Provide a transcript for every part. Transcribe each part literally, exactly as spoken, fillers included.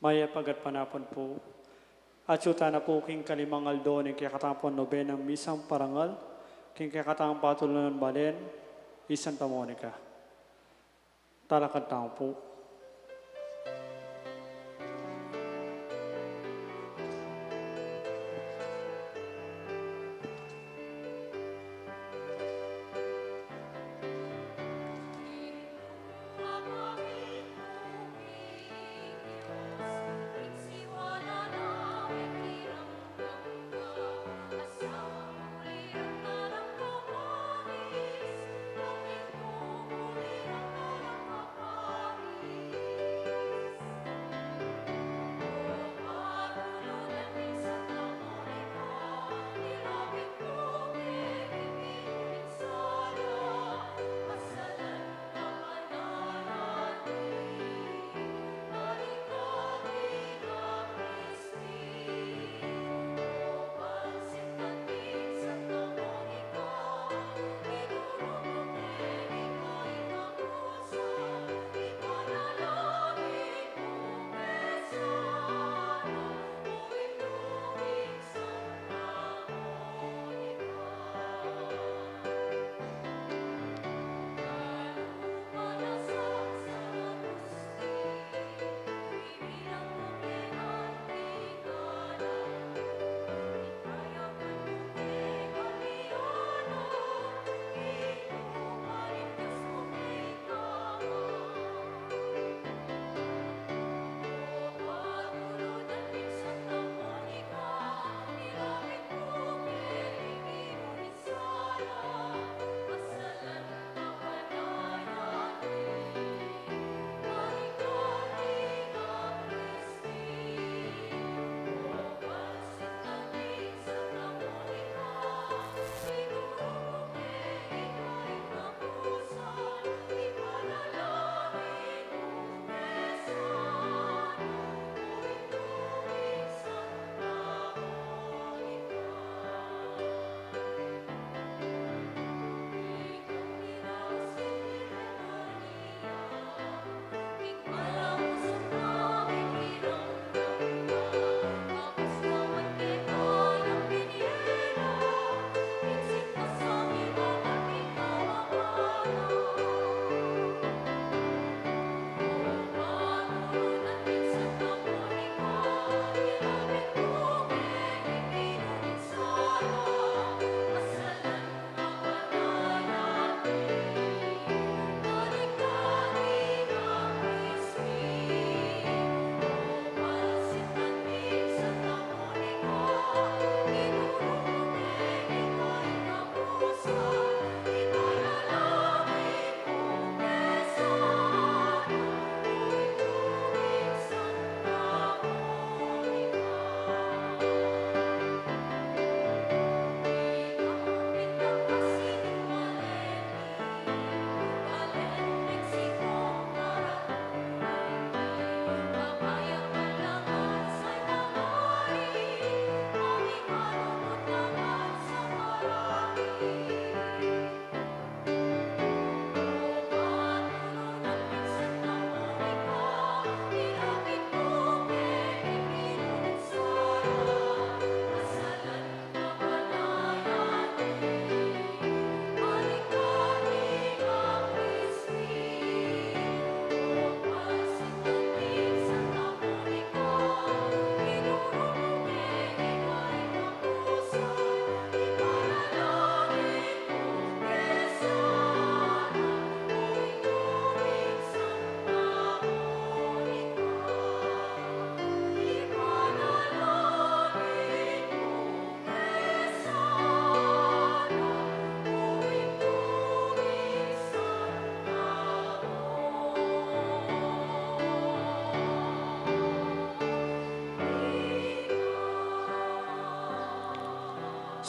Mayap a gatpanapun pu. Atsu tana pu king kalimang aldo ning kekatamung nobenang misang parangal king kekatamung patulunan balen i Santa Monica. Talakad tamu pu.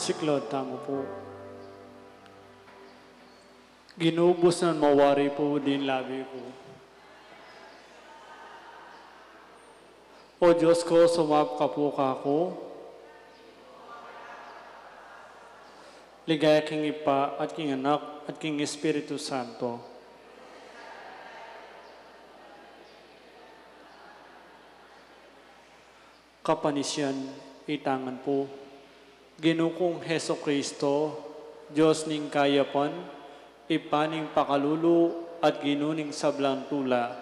Siklaud tamu pu. Ginu, busnan mu wari pu ding labi ku. O Dios ku, sumaup ka pu kaku. Ligaya king Ibpa, at king Anak, at king Espiritu Santo. Kapanisian, itangan pu. Ginu kung Jesucristo, Dios ning kayapan, Ibpa ning pakalulu at Ginu ning sablang tula.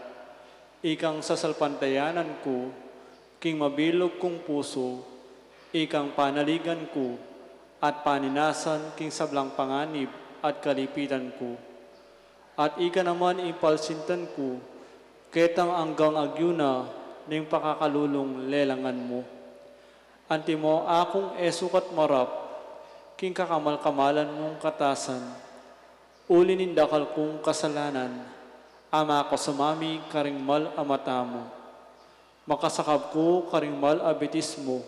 Ikang sasalpantayanan ku, king mabilug kung pusu, ikang panaligan ku, at paninasan king sablang panganib at kalipitan ku. At ika naman ing palsintan ku, ketang anggang agyu na ning pakakalulung lelangan mu. Antimo akung e sukat marap king kakamal-kamalan mung katasan, uli ning dakal kung kasalanan, ama ku sumami karing mal a mata mu. Makasakab ku karing mal a bitis mu.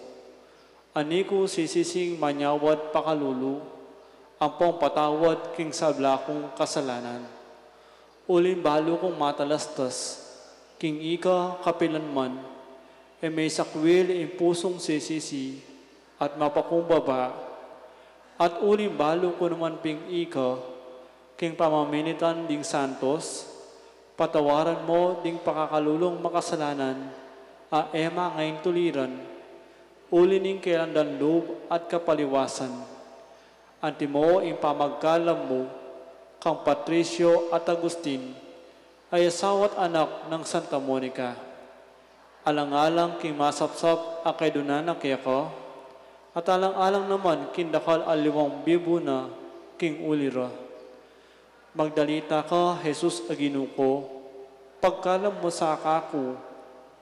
Ani ku sisising manyawad pakalulu, ampong patawad king sabla kung kasalanan. Uling balu kung matalastas, king ika kapilanman, e misakwil ing pusung sisisi at mapakumbaba, at uling balu ku naman ping ika, king pamaminitan ding santos, patawaran mo ding pakakalulung makasalanan, a e mangaintuliran, uli ning kelandan lub at kapaliwasan. Antimo ing pamagkalam mu kang Patricio at Agustin, a asawa't anak nang Santa Monica. Alang-alang king masapsap a kaidunan na keka, at alang-alang naman king dakal a liwang bibu na king uli ra. Magdalita ka, Jesus a Ginu ku, pagkalam mu sa kaku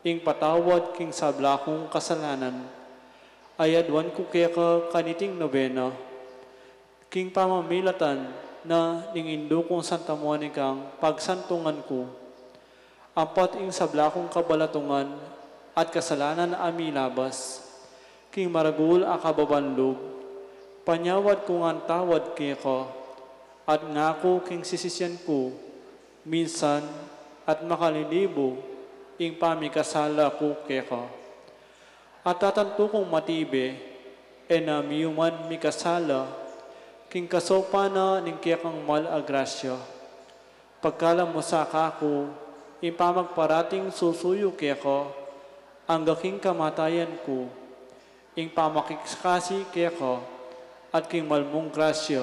ing patawad king sabla kung kasalanan, a aduan ku keka kaniting nobena. King pamamilatan na ning indu kung Santa Monicang pagsantungan ku, ampat ing sabla kung kabalatungan at kasalanan a milabas, king maragul a kababan lub, panyawad ku ngan tawad keka, at ngaku king sisisian ku, minsan at makalilibu ing pamikasala ku keka. At tatantu kung matibe, e na miyuman mikasala, king kasaupan na ning kekang mal a grasya. Pagkalam mu sa kaku, ing pamagparating susuyu keka, angga king kamatayan ku, ing pamakikasi keka, at king mal mung grasya.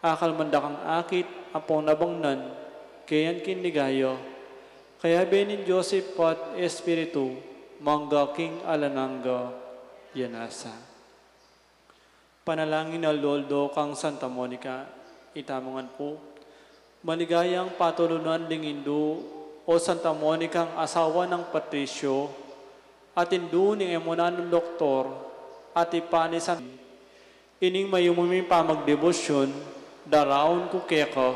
Akal man da kang akit, ampong nabangnan, keyan king ligaya, kayabe ning Dios Ibpa at Espiritu, mangga king alang angga. Yan asa. Panalangin a loldo kang Santa Monica, itamu ngan pu. Maligayang patulunan ding indu, o Santa Monicang asawa nang Patricio, at indu ning emunanung doktor, at ipa ni San Ining mayumu ming pamagdebosyun, daraun ku keka,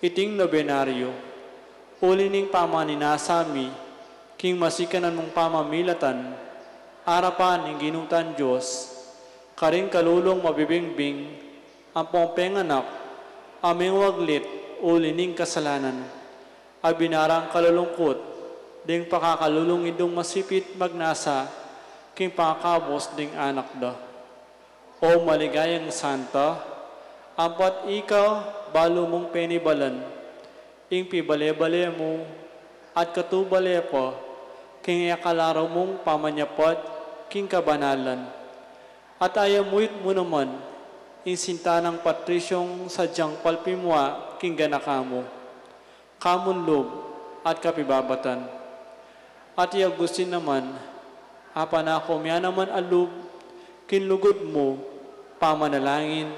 iting nobenaryo, uli ning pamaninasa mi, king masikanan mung pamamilatan, arapan ning Ginu tang Dios, karing kalulung mabibingbing, ampong penganak, a mengwaglit, uli ning kasalanan, a binarang kalulungkut, ding pakakalulung indung masipit magnasa, king pakabus ding anak da. O maligayang Santa, ampat ika balu mung penibalan, ing pibale-bale mu, at katubale pa, king e kalaru mung pamanyapat, king kabanalan. At ayamuit mu naman, ing sinta nang Patriciong sadyang palpimua, king ganaka mu. Kamun lub at kapibabatan. At i Agustin naman, apanako mia naman a lub, king lugud mu, pamanalangin,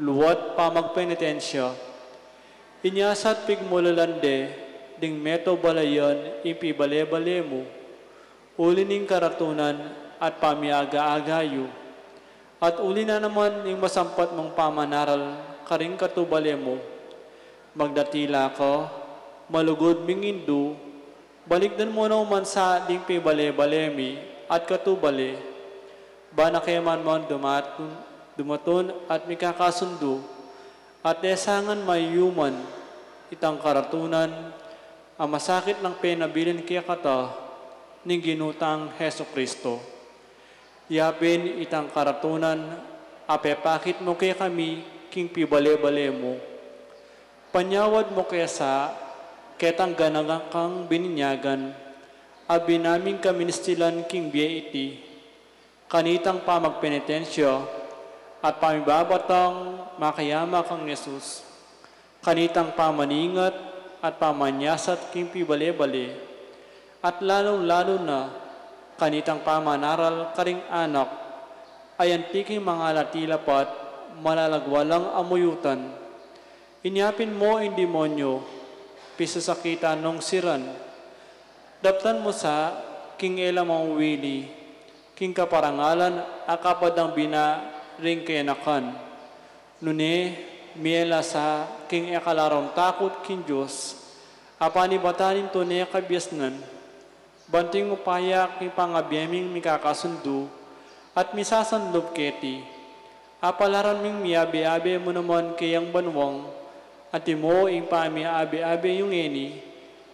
luat pamagpenitensya. Inya sa't pigmulalan de, ding meto balayan ing pibale-bale mu, uli ning karatunan at pamiaga-aga yu. At uli na naman ing masampat mung pamanaral karing katubale mu. Magdatila ka, malugud ming indu, balikdan mu no man sa ding pibale-bale mi at katubale. Ba na ke man man dumatun, dumatun at mikakasundu, at e sa ngan mayuman itang karatunan a masakit nang penabilin kekata ning Ginu tang Jesucristo. Ya pin itang karatunan a pepakit mu kekami king pibale-bale mu. Panyawad mu ke sa ketang ganaka kang bininyagan, Abinaming kaministilan king bie iti, kanitang pamagpenitensya at pamibabatang makayama kang Jesus, kanitang pamaningat at pamanyasat king pibale-bale, at lalung-lalu na kanitang pamanaral karing anak a anti king mangalatila pat malalagwa lang amuyutan. Inya pin mu ing demonyo, pisasakitan nung siran. Daptan mu sa king e la mawili king kaparangalan a kapad nang bina ring kayanakan. Nune, miela sa king e kalarum takut king Dios a panibatan ning tune kabiasnan. Banting upaya king pangabie ming mikakasundu at misasanlub keti. Apalaran ming miabe-abe mu naman keyang banuang, antimo ing pamiabe-abe yung ngeni,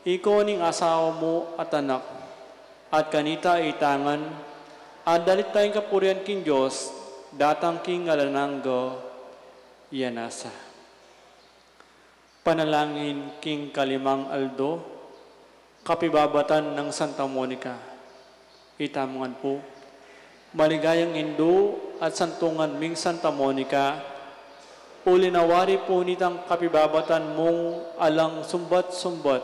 ikaw ning asawa mu at anak. At kanita itangan, at dalit tayang kapurian king Dios, datang king alang angga. Iya nasa. Panalangin king kalimang aldo, kapibabatan nang Santa Monica. Itamu ngan pu, maligayang indu at santungan ming Santa Monica, uli na wari pu nitang kapibabatan mung alang sumbat-sumbat,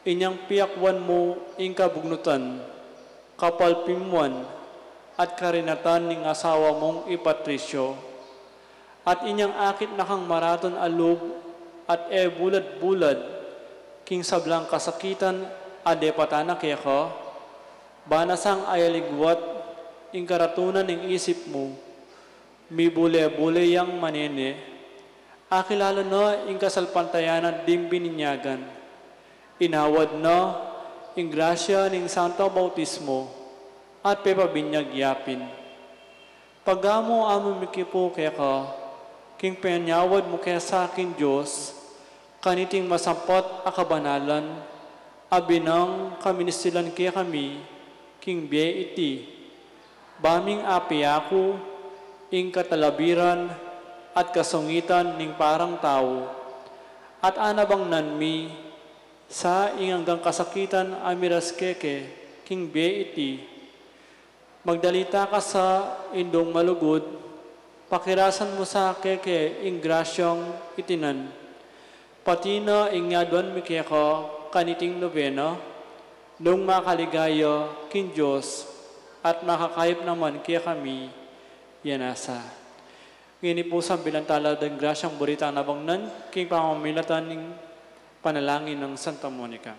inyang piakwan mu ing kabugnutan, kapalpimuan, at karinatan ning asawa mung i Patricio. At inyang akit na kang maratun a lub at e bulad-bulad king sablang kasakitan a depatan na keka, bana sang ayaligwat ing karatunan ning isip mu, mibule-bule yang manene, akilala na ing kasalpantayanan ding bininyagan. Inawad na ing grasya ning Santo Bautismo at pepabinyag ya pin. Pagamu-amu mi ki pu keka, king panyawad mu ke sa king Dios, kaniting masampat a kabanalan, abinang kaministilan kekami, king bie iti. Ba ming apiaku ing katalabiran at kasungitan ning parang tau, at anabangnan mi sa ing anggang kasakitan a miras keke king bie iti. Magdalita ka sa indung malugud, pakirasan mu sa keke ing grasyang itinan. Pati na ing yaduan mi keka kaniting nobena, nung makaligaya king Dios at makakayap naman kekami, iya nasa. Ngeni pu sambilan tala ding grasyang buri tang nabangnan, king pamamilatan ning panalangin nang Santa Monica.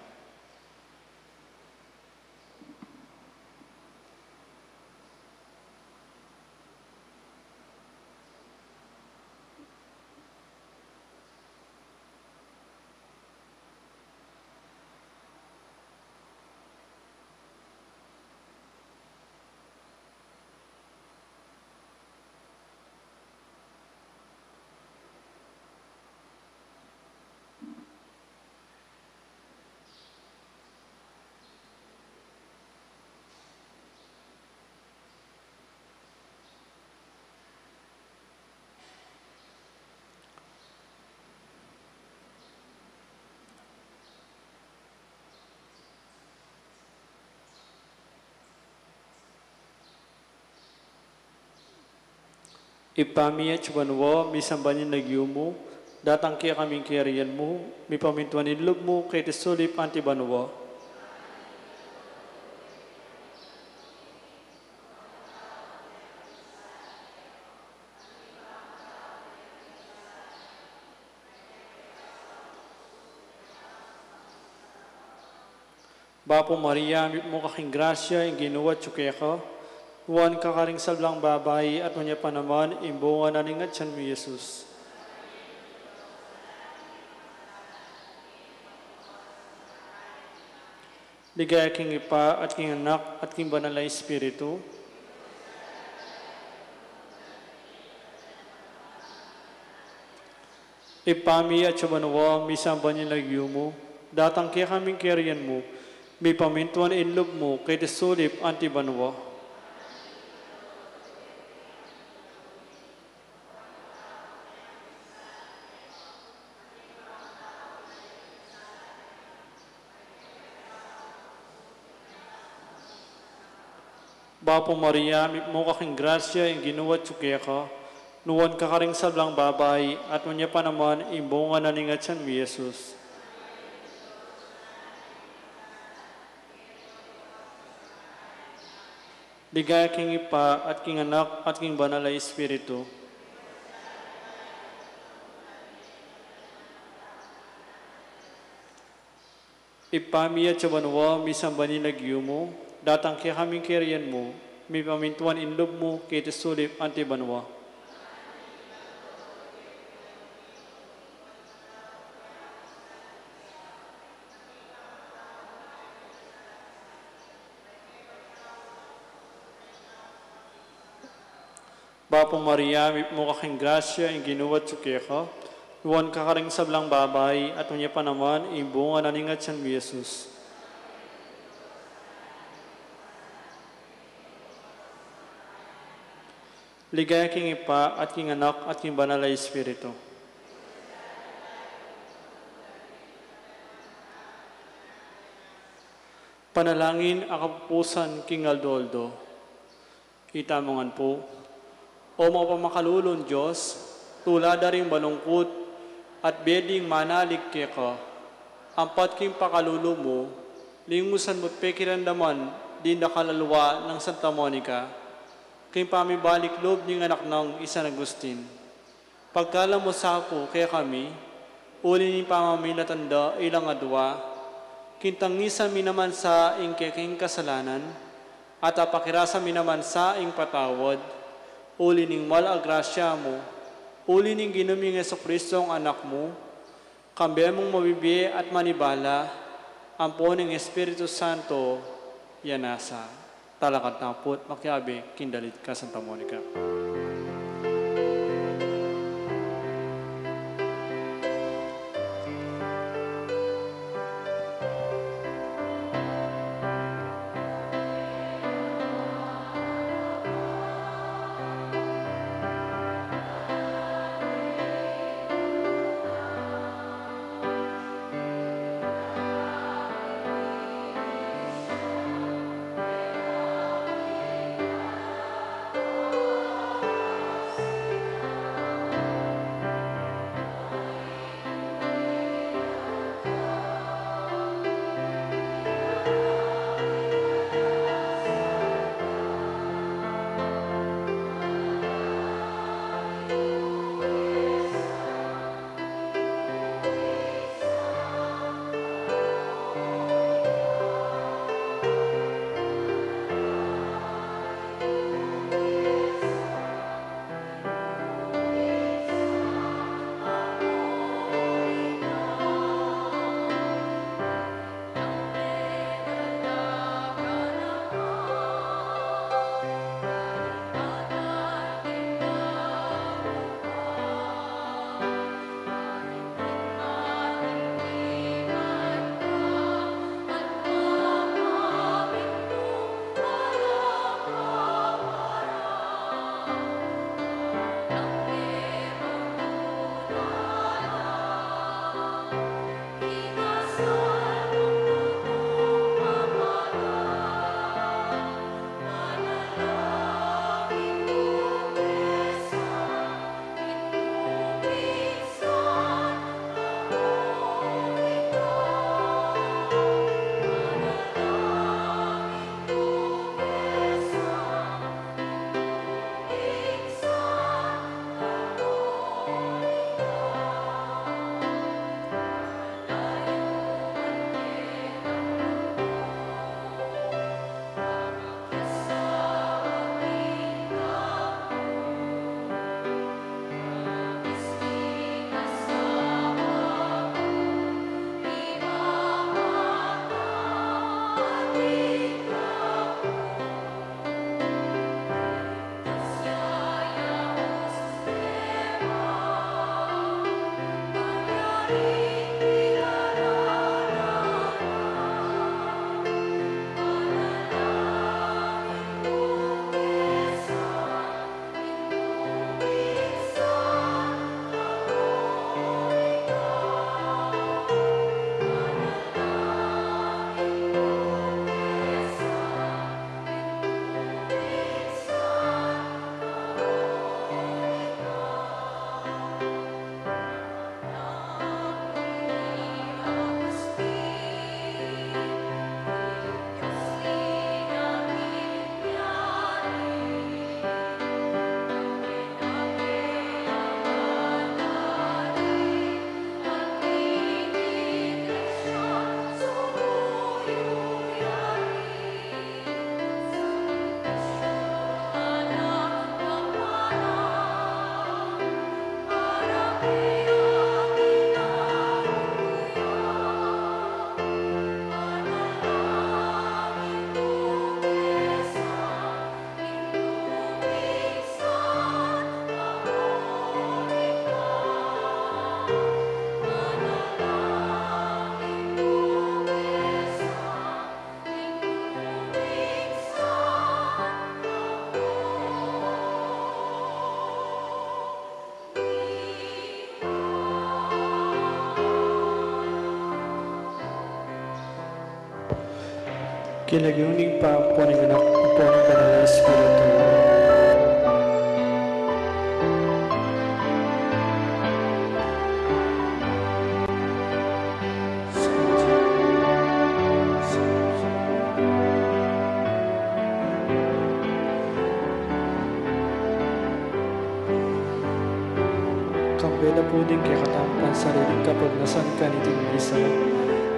Ibpa mi atsu ka banua, misamban ya ing lagyu mu, datang kekami ing kayarian mu, mipamintuan ing lub mu, keti sulip anti banua. Bapu Maria, mitmu ka king grasya, ing Ginu atsu keka, nuan ka karing sablang babai, at nuan ya pa naman ing bunga na ning atyan mu, i Jesus. Ligaya king Ibpa, at king Anak, at king Banal a Espiritu. Ibpa mi atsu ka banua, misamban ya ing lagyu mu, datang kekami ing kayarian mu, mipamintuan ing lub mu, keti sulip anti banua. Bapu Maria, mitmu ka king grasya, ing Ginu atyu keka, nuan ka karing sablang babai, at nuan ya pa naman ing bunga na ning atyan mu, i Jesus. Ligaya king Ibpa, at king Anak, at king Banal a Espiritu. Ibpa mi, atsu ka banua, misamban ya ing lagyu mu, datang kekami ing kayarian mu, mipamintuan ing lub mu, keti sulip anti banua. Bapu Maria, mitmu ka king grasya, ing Ginu atyu keka, nuan ka karing sablang babai, at nuan ya pa naman ing bunga na ning atyan mu, i Jesus. Ligaya king Ibpa, at king Anak, at king Banal a Espiritu. Panalangin a kapupusan king aldo-aldo. Itamu ngan pu. O mapamakalulung Dios, tula da ring malungkut at bie ding manalig keka, ampat king pakalulu mu, lingusan mu't pekiramdaman ding dakal a lua nang Santa Monica, king pamibalik lub ning anak nang i San Agustin. Pagkalub mu sa pu kekami, uli ning pamaminatan da ilang adua, king tangisan mi naman sa ing kekeng kasalanan, at apakirasan mi naman sa ing patawad, uli ning mal a grasya mu, uli ning Ginu ming Jesucristo, ing Anak mu, kambe mung mabibie at manibala, ampon ning Espiritu Santo, ya nasa. Talakad tamu pu't makiabe king dalit ka Santa Monica. King lagyu ning Ibpa, ampo ning Anak, ampo ning Banal a Espiritu. Kambe la pu ding kekatang pansariling kapagnasan kaniting misa,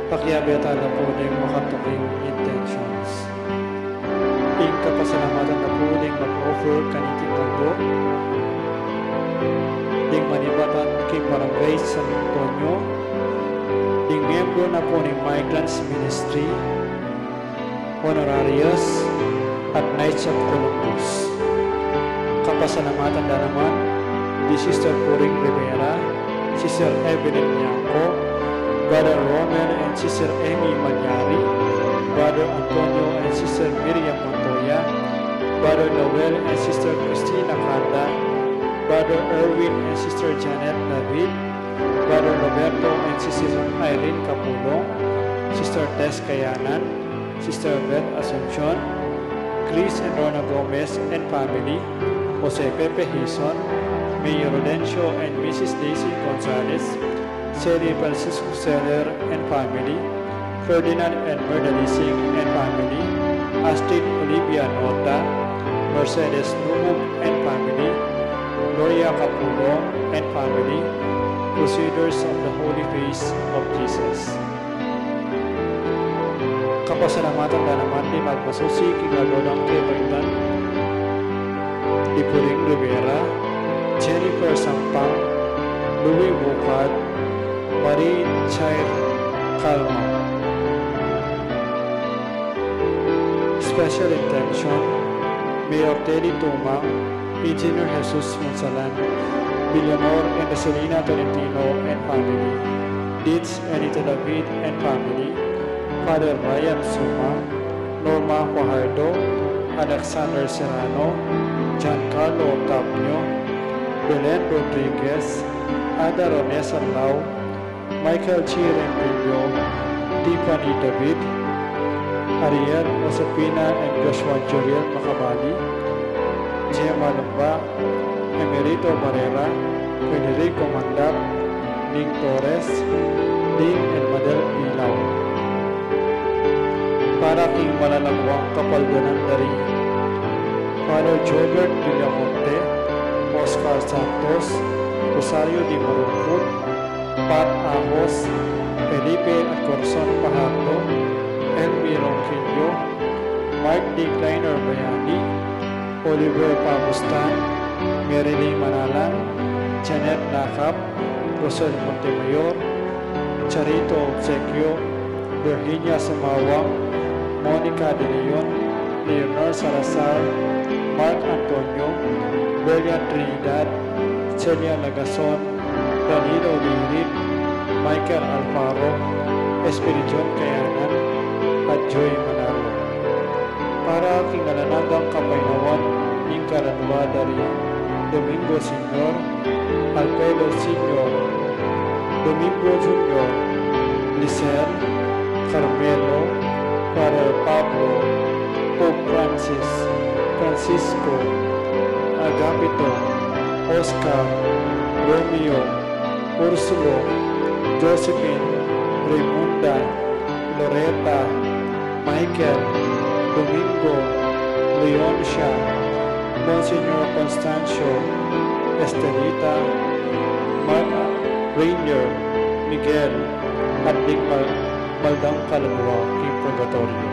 pakiabe ta la pu ding makatuking intentions. Ing kapasalamatan na pu ding mag-offer kaniting aldo, ding manibatan king Barangay San Antonio, ding miyembro na pu ning Migrants Ministry, Honorarios, at Knights of Columbus. Kapasalamatan da naman di Sister Puring Rivera, Sister Evelyn Ñangco, Brother Romel and Sister Emmy Malyari, Brother Antonio and Sister Miriam Montoya, Brother Noel and Sister Christina Canda, Brother Erwin and Sister Janet David, Brother Roberto and Sister Irene Capulong, Sister Tess Kayanan, Sister Beth Asuncion, Chris and Rona Gomez and family, Jose Pepe Hizon, Mayor Rodencio and Missus Daisy Gonzalez, Seri Francisco Seller and family, Ferdinand and Merda Lising and family, Astrid Olivia Nota, Mercedes Nubub and family, Gloria Capulong and family, Crusaders of the Holy Face of Jesus. Kapasalamatan da naman di magmasusi king aldo dang kebaitan di Puring Rivera, Jennifer Sampang, Louis Bucad, Marie Chair Calma. Special intention, Mayor Teddy Tumang, Engineer Jesus Mansalan, Billionor and Rosalina Tolentino and family, Deeds Anita David and family, Father Ryan Suma, Norma Fajardo, Alexander Serrano, Giancarlo Tapio, Belen Rodriguez, Ada Ronesa Lau, Michael G. Rempillo, Tiffany David, Ariel Josefina and Joshua Juriel Macabali, Gemma Lumba, Emerito Barrera, Federico Mandap, Ning Torres, Ning and Madel Pilaw. Para king malalaguang kapaldanan da ri Father Jobert Villamonte, Oscar Santos, Rosario Di Maruput, Pat Ahos, Felipe Acorazon Fajardo, Elmi Ronquillo, Mark D. Kleiner Bayani, Oliver Pabustan, Merily Manalang, Janet Nakap, Rosel Montemayor, Charito Obsequio, Virginia Sumawang, Monica De Leon, Leonor Salazar, Mark Antonio, William Trinidad, Celia Lagason, Danilo Lirit, Michael Alfaro, Espiridion Kayanan, at Joy Manalo. Para king alang anggang kapaynawan ning kaladua da ri Domingo Senior, Alfredo Senior, Domingo Junior, Lisel, Carmelo, Father Pablo, Pope Francis, Francisco, Agapito, Oscar, Romeo, Ursulo, Josephine, Raimunda, Loretta, Michael, Domingo, Leoncia, Monsignor Constancio, Estelita, Mark Rainier, Miguel, at ding mal-, maldang kaladua king purgatoryo.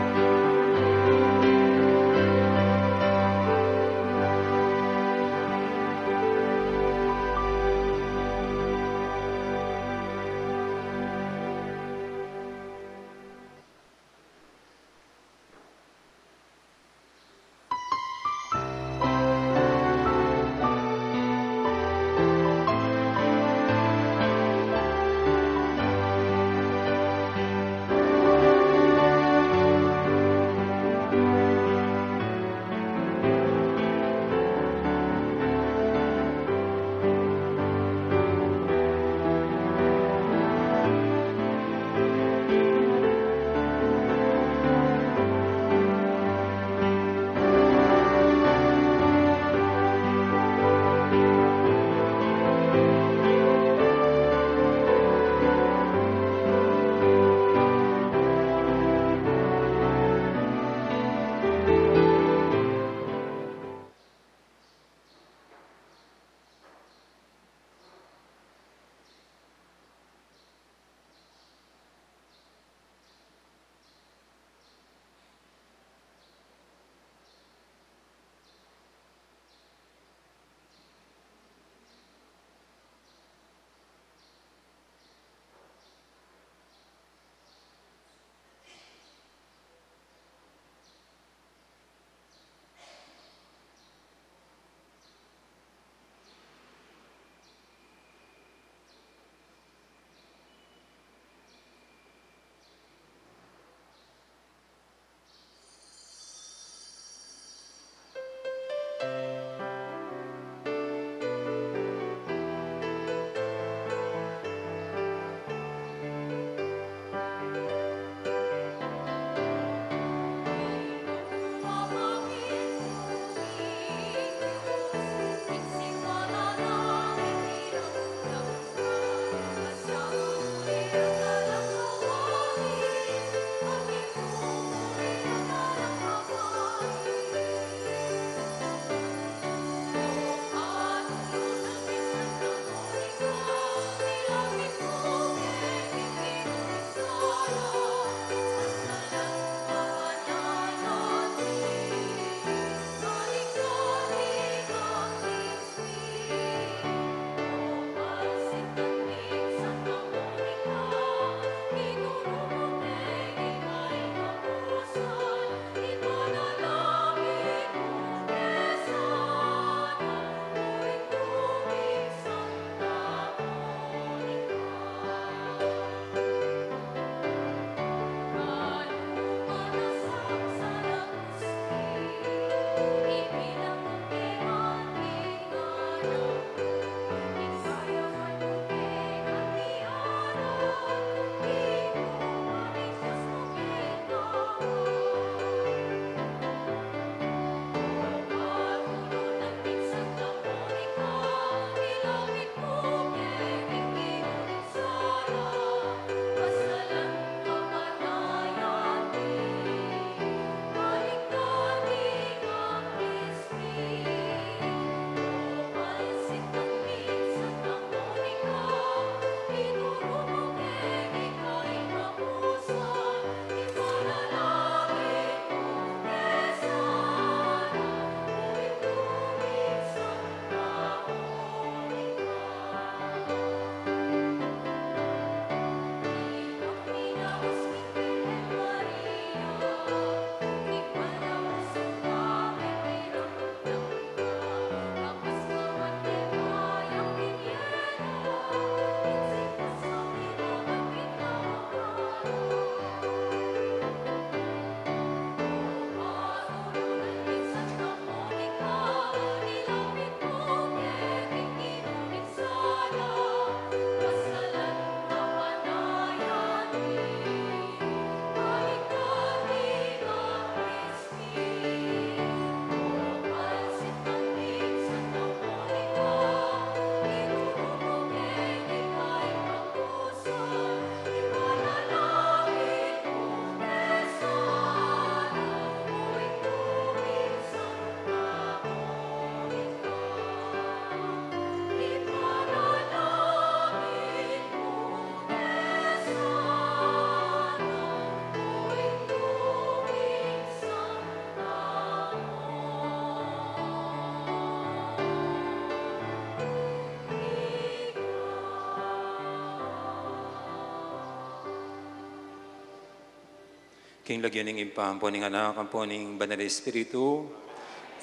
King lagyu ning Ibpa, ampo ning Anak, ampo ning Banal Espiritu,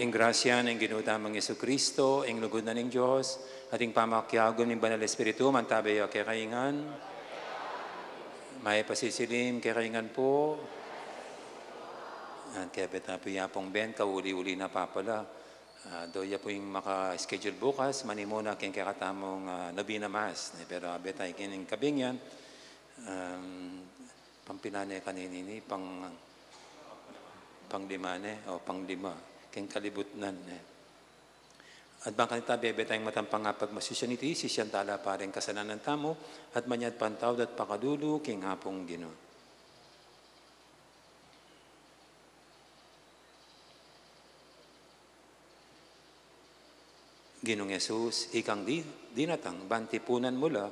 ing grasya ning Ginu tamung Jesucristo, ing lugud na ning Dios, at ing pamakiabe ning Banal Espiritu, mantabe ya kekayu ngan. Mayap a sisilim kekayu ngan pu. At kaya beta pu ya pung Ben, kauli-uli na pa pala. Ah, do ya pu ing maka-schedule bukas, manimuna king kekatamung, ah, novena mass, ne? Pero, ah, beta ikining kabing yan, um, pampilan ne kanini, pang, panglima ne, o panglima, king kalibutnan ne. At bang kanita bebeta ing matampang a pagmasusyan iti, sisian tala pa ring kasalanan tamu, at manyad patawad at pakalulu king Apung Ginu. Ginung Jesus, ikang di, dinatang ban tipunan mu la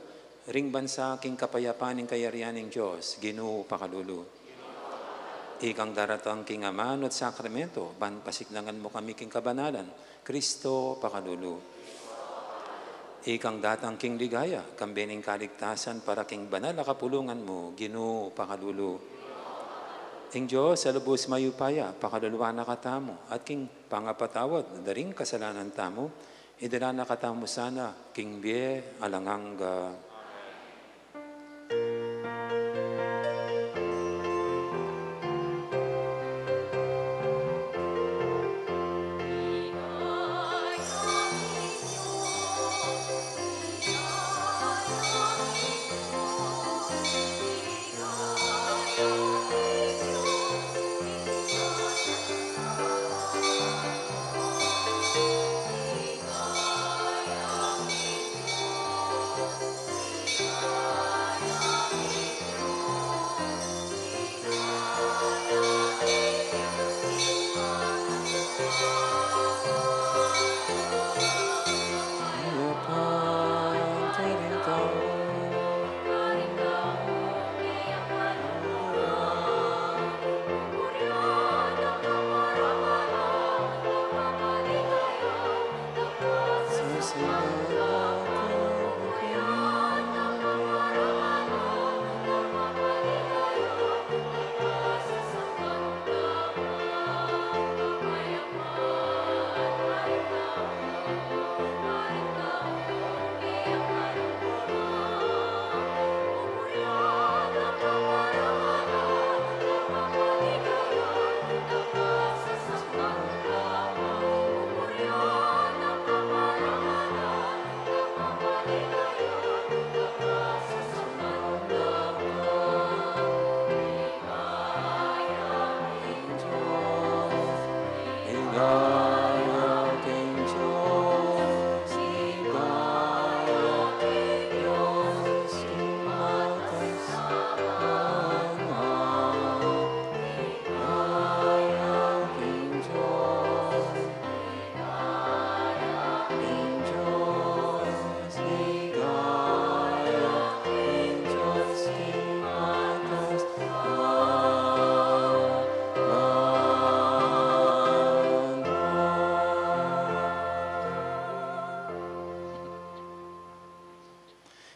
ring bansa king kapayapan ning kayarian ning Dios, Ginu pakalulu. Ikang daratang king amanut sakramento, ban pasiknangan mu kami king kabanalan, Kristo pakalulu. Ikang datang king ligaya, kambe ning kaligtasan para king banal a kapulungan mu, Ginu pakalulu. Ing Dios a lubus mayupaya, pakaluluan na katamu, at king pangapatawad da ring kasalanan tamu, idala na katamu sana king bie alang angga.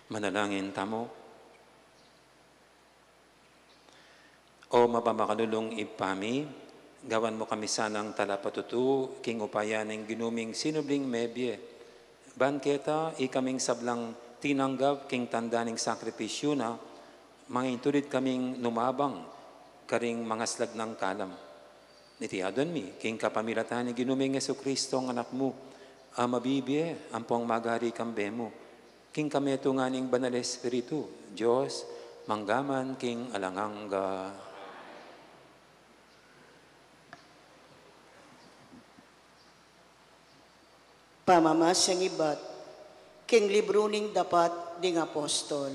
Manalangin tamu. O mapamakalulung Ibpa mi, gawan mu kami sanang talapatutu king upaya ning Ginu ming sinubling mebie. Ban keta ikaming sablang tinanggap king tanda ning sakripisyu na, mangintulid kaming numabang karing mangaslag nang kalam. Niti adwan mi, king kapamilatan ning Ginu ming Jesucristo, ing Anak mu, a mabibie ampong magari kambe mu, king kametungan ning Banal Espiritu, Dios, mangga man king alang angga. Pamamasang ibat king libru ning Dapat ding Apostol.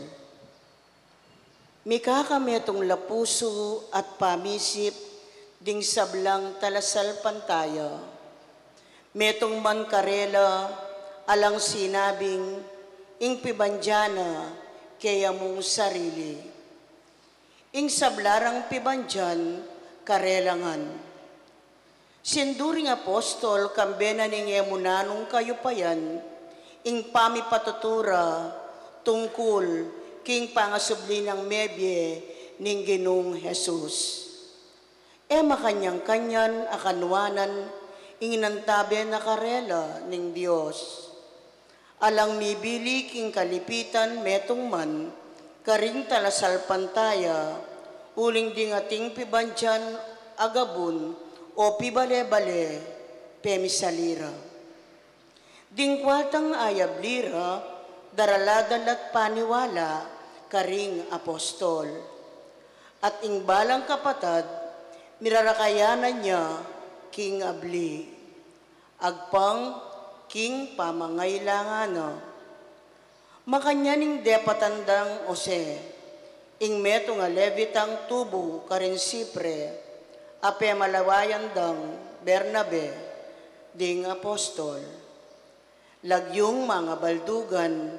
Mikaka metung la pusu at pamisip ding sablang talasalpantaya. Metung man karela alang sinabing ing pibandian na keya mung sarili. Ing sabla rang pibandian karela ngan. Sinduring apostol kambe na ning e mu nanung kayupayan ing pamipatutu ra tungkul king pangasubli nang mebie ning Ginung Jesus. E makanyan-kanyan a kanuanan ing inantabe na karela ning Dios. Alang mibili king kalipitan metung man karing talasalpantaya, uling ding ating pibandian a gabun o pibale-bale, pemisali ra. Ding kuartang ayabli ra, daralan da la't paniwala karing apostol. At ing balang kapatad, mirarakayanan ya king abli, agpang king pamangailangan na. Makanyan ing depatan dang Jose, ing metung a Levitang tubu karin Sipre, a pemalawayan dang Bernabe, ding apostol. Lagyung mangabaldugan,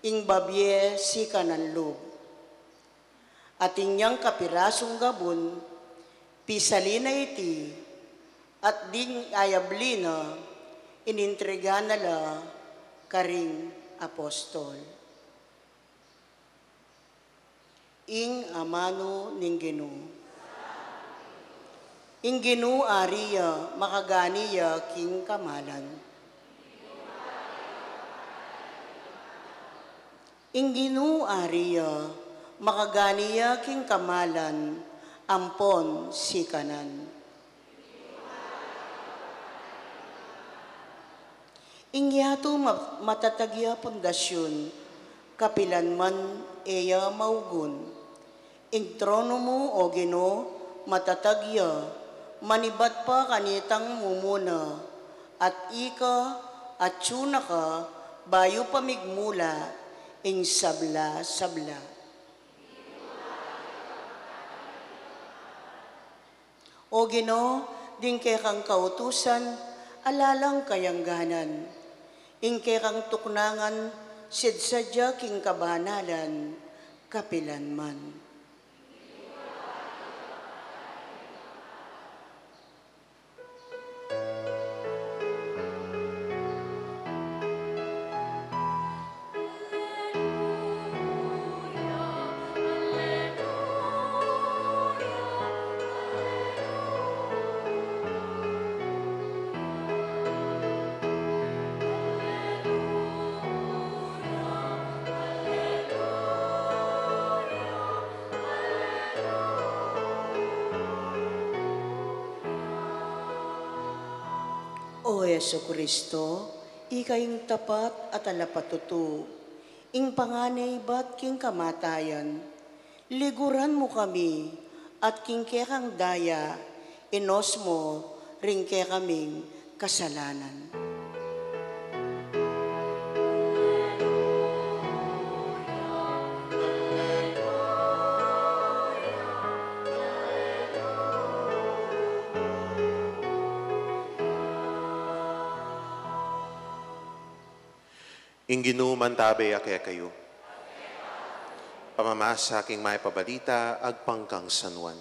ing babie sikanan lub. Atin yang kapirasung gabun, pisali na iti, at ding ayabli na, inintriga na la karing apostol. Ing amanu ning Ginu. Ing Ginu ari ya, makagani ya king kamalan. Ing Ginu ari ya, makagani ya king kamalan, ampon sikanan. Ing yatu ma-, matatag ya pundasyun, kapilan man e ya maugun. Ing tronu mu, o Ginu, matatag ya, manibat pa kanitang mumuna, at ika, atyu na ka, bayu pa migmula ing sabla-sabla. O Ginu, ding kekang kautusan, ala lang kayangganan. Ing kekang tuknangan, sidsadya king kabanalan, kapilan man. O Jesucristo, ika ing tapat a talapatutu, ing panganay ibat king kamatayan, liguran mu kami, at king kekang daya, inus mu ring kekaming kasalanan. Ing Ginu mantabe ya kekayu. Pamamasa king Mayap a Balita agpang kang San Juan.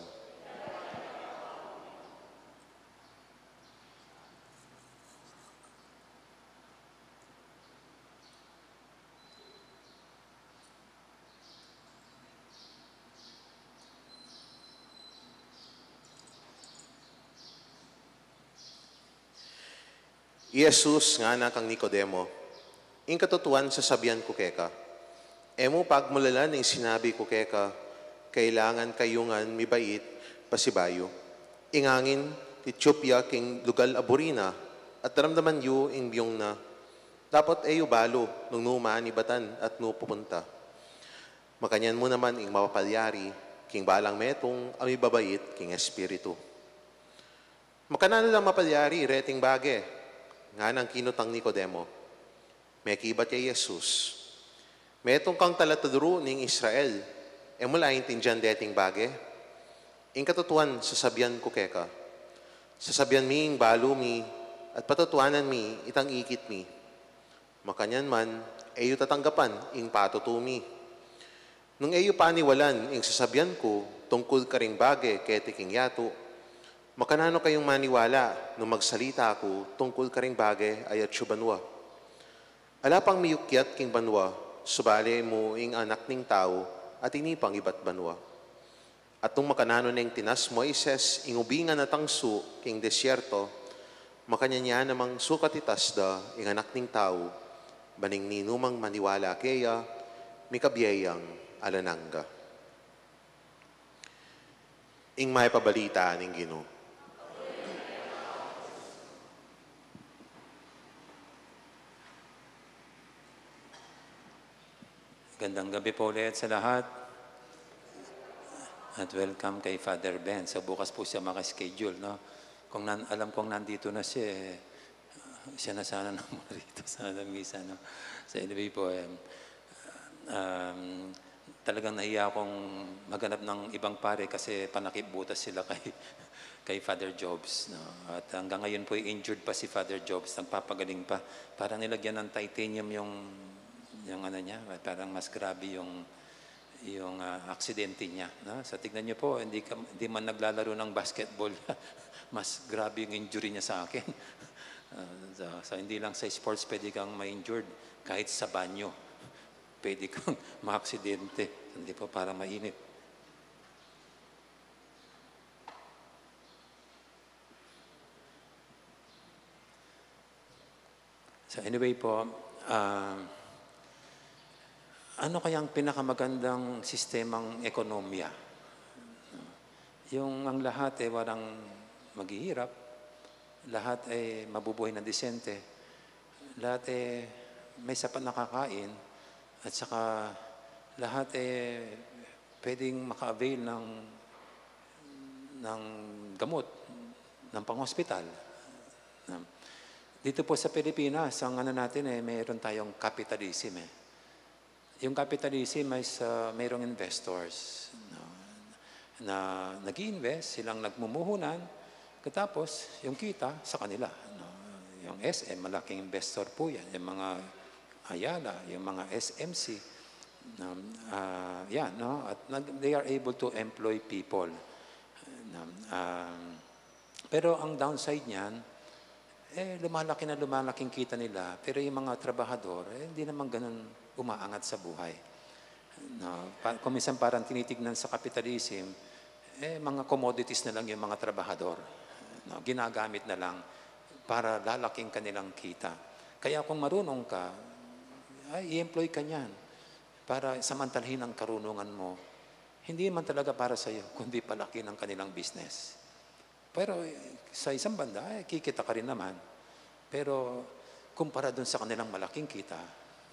I Jesus ngana kang Nicodemo, "Ing katutuan sasabian ku keka, e mu pagmulalan ing sinabi ku keka, kailangan kayu ngan mibait pasibayu. Ing angin, titiup ya king lugal a buri na, at daramdaman yu ing biyung na. Dapot e yu balu nung nu man ibatan at nu pupunta. Makanyan mu naman ing mapapalyari king balang metung a mibabait king espiritu." "Makananu lang mapalyari reting bage?" nganang kinutang Nicodemo. Mekibat ya i Jesus, "Metung kang talatudru ning Israel, e mu la aintindian deting bage? Ing katutuan sasabian ku keka, sasabian mi ing balu mi, at patutuanan mi itang ikit mi. Makanyan man, e yu tatanggapan ing patutu mi. Nung e yu paniwalan ing sasabian ku tungkul karing bage keti king yatu, makananu kayung maniwala nung magsalita ku tungkul karing bage a atyu banua? Ala pang miyukyat king banua, subali mu ing Anak ning Tau atin pang ibat banua." At nung makananu neng tinas Moises ing ubingan a tangsu king desierto, makanyan ya namang sukat itas da ing Anak ning Tau, ban ing ninumang maniwala keya, mikabie yang alang angga. Ing mayap a balita ning Ginu. Gandang gabi po ulit sa lahat. At welcome kay Father Ben. So, bukas po siya maka-schedule, no? Kung nan-, alam kong nandito na siya, eh, siya na sana nang marito, sana nang misa, no? So, anyway po, eh, um, talagang nahiya akong maghanap ng ibang pare kasi panakip butas sila kay, kay Father Jobs, no? At hanggang ngayon po, injured pa si Father Jobs, nagpapagaling pa. Parang nilagyan ng titanium yung, yung ano niya, parang mas grabe yung, yung, ah, aksidente niya, no? So, tignan niyo po, hindi ka, hindi man naglalaro ng basketball, mas grabe yung injury niya sa akin. Ah, so, so, hindi lang sa sports pwede kang ma-injured, kahit sa banyo, pwede kang maaksidente. Hindi po, para mainit. So anyway po, ah, ano kaya ang pinakamagandang sistemang ekonomiya? Yung ang lahat, eh, walang maghihirap, lahat ay mabubuhay ng disente, lahat, eh, may sapat na kakain, at saka lahat, eh, pwedeng maka-avail ng, ng gamot, ng pang-hospital. Dito po sa Pilipinas, ang ano natin, eh, mayroon tayong capitalism, eh. Yung capitalism ay sa mayroong investors, no, na nag-i-invest, silang nagmumuhunan, katapos yung kita sa kanila, no. Yung S M, malaking investor po yan. Yung mga Ayala, yung mga S M C, um, ah, yan, no? At nag-, they are able to employ people. Um, pero ang downside niyan, eh, lumalaki na lumalaking kita nila, pero yung mga trabahador, eh, hindi naman ganun umaangat sa buhay. No? Pa-, kung minsan parang tinitignan sa capitalism, eh, mga commodities na lang yung mga trabahador. No? Ginagamit na lang para lalaking kanilang kita. Kaya kung marunong ka, ay, i-employ ka niyan para samantalahin ang karunungan mo. Hindi man talaga para sa'yo, kundi palaki ng kanilang business. Pero, eh, sa isang banda, eh, kikita ka rin naman. Pero, kumpara dun sa kanilang malaking kita,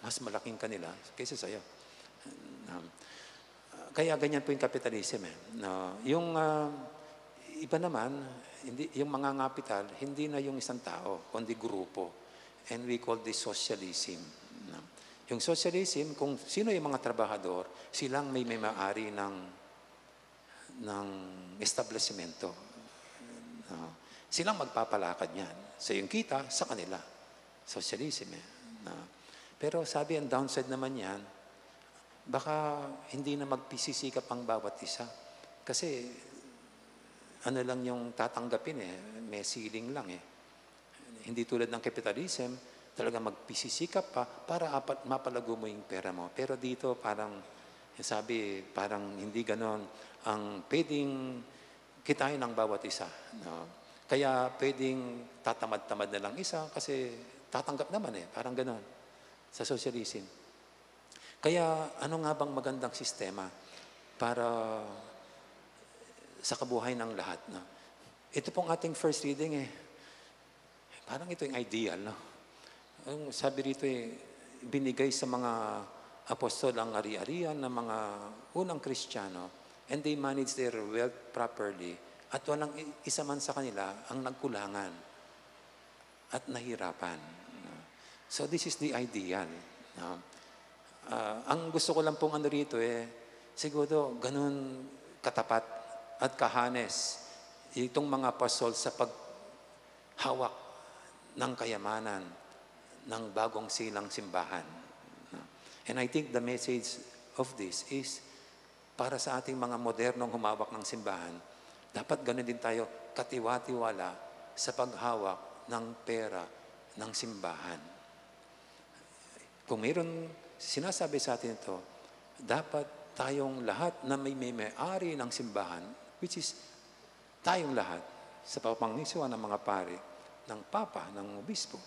mas malaking kanila kaysa sa'yo. Um, kaya ganyan po yung capitalism, eh. No, yung, ah, iba naman, hindi, yung mangangapital, hindi na yung isang tao, kundi grupo. And we call this socialism. No? Yung socialism, kung sino yung mga trabahador, silang may, may maari ng ng establisimento. No? Silang magpapalakad niyan. So, yung kita, sa kanila. Socialism, eh. No? Pero sabi, ang downside naman yan, baka hindi na magpisisikap ang bawat isa. Kasi, ano lang yung tatanggapin, eh, may ceiling lang, eh. Hindi tulad ng capitalism, talagang magpisisikap pa para apat mapalago mo yung pera mo. Pero dito parang, sabi, parang hindi ganon ang pwedeng kitain ng bawat isa, no? Kaya pwedeng tatamad-tamad na lang isa kasi tatanggap naman eh, parang ganon sa socialism. Kaya ano nga bang magandang sistema para sa kabuhay ng lahat, no? Ito pong ating first reading, eh, parang ito yung ideal, no? Ang sabi rito, eh, binigay sa mga apostol ang ari-arian ng mga unang Kristiyano, and they manage their wealth properly, at walang i-, isa man sa kanila ang nagkulangan at nahirapan. So, this is the ideal, no? Ah, ang gusto ko lang pong ano rito, eh, siguro ganun katapat at kahanes itong mga apostol sa paghawak ng kayamanan ng bagong silang simbahan, no? And I think the message of this is para sa ating mga modernong humawak ng simbahan, dapat ganun din tayo katiwa-tiwala sa paghawak ng pera ng simbahan. Kung mayroon sinasabi sa atin ito, dapat tayong lahat na may, may may-ari ng simbahan, which is tayong lahat, sa pamangisuan ng mga pari, ng papa, ng obispo,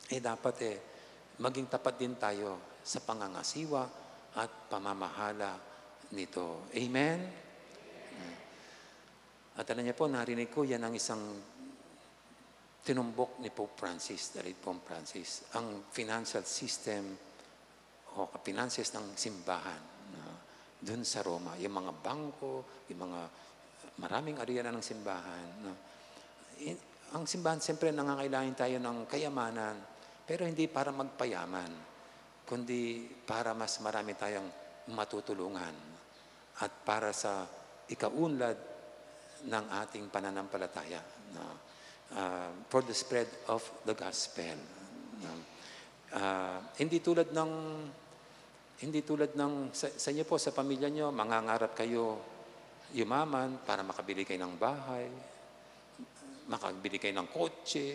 eh dapat eh maging tapat din tayo sa pangangasiwa at pamamahala nito. Amen? At alam niyo po, narinig ko yan ang isang tinumbok ni Pope Francis, the late Pope Francis, ang financial system o finances ng simbahan, no? Dun sa Roma, yung mga bangko, yung mga maraming arian ng simbahan, no? In, ang simbahan, siyempre, nangangailangan tayo ng kayamanan, pero hindi para magpayaman, kundi para mas marami tayong matutulungan at para sa ikaunlad ng ating pananampalataya, no? Ah, for the spread of the gospel, no? Ah, hindi tulad ng, hindi tulad ng sa, sa inyo po, sa pamilya nyo, mangangarap kayo yumaman para makabili kayo ng bahay, makabili kayo ng kotse,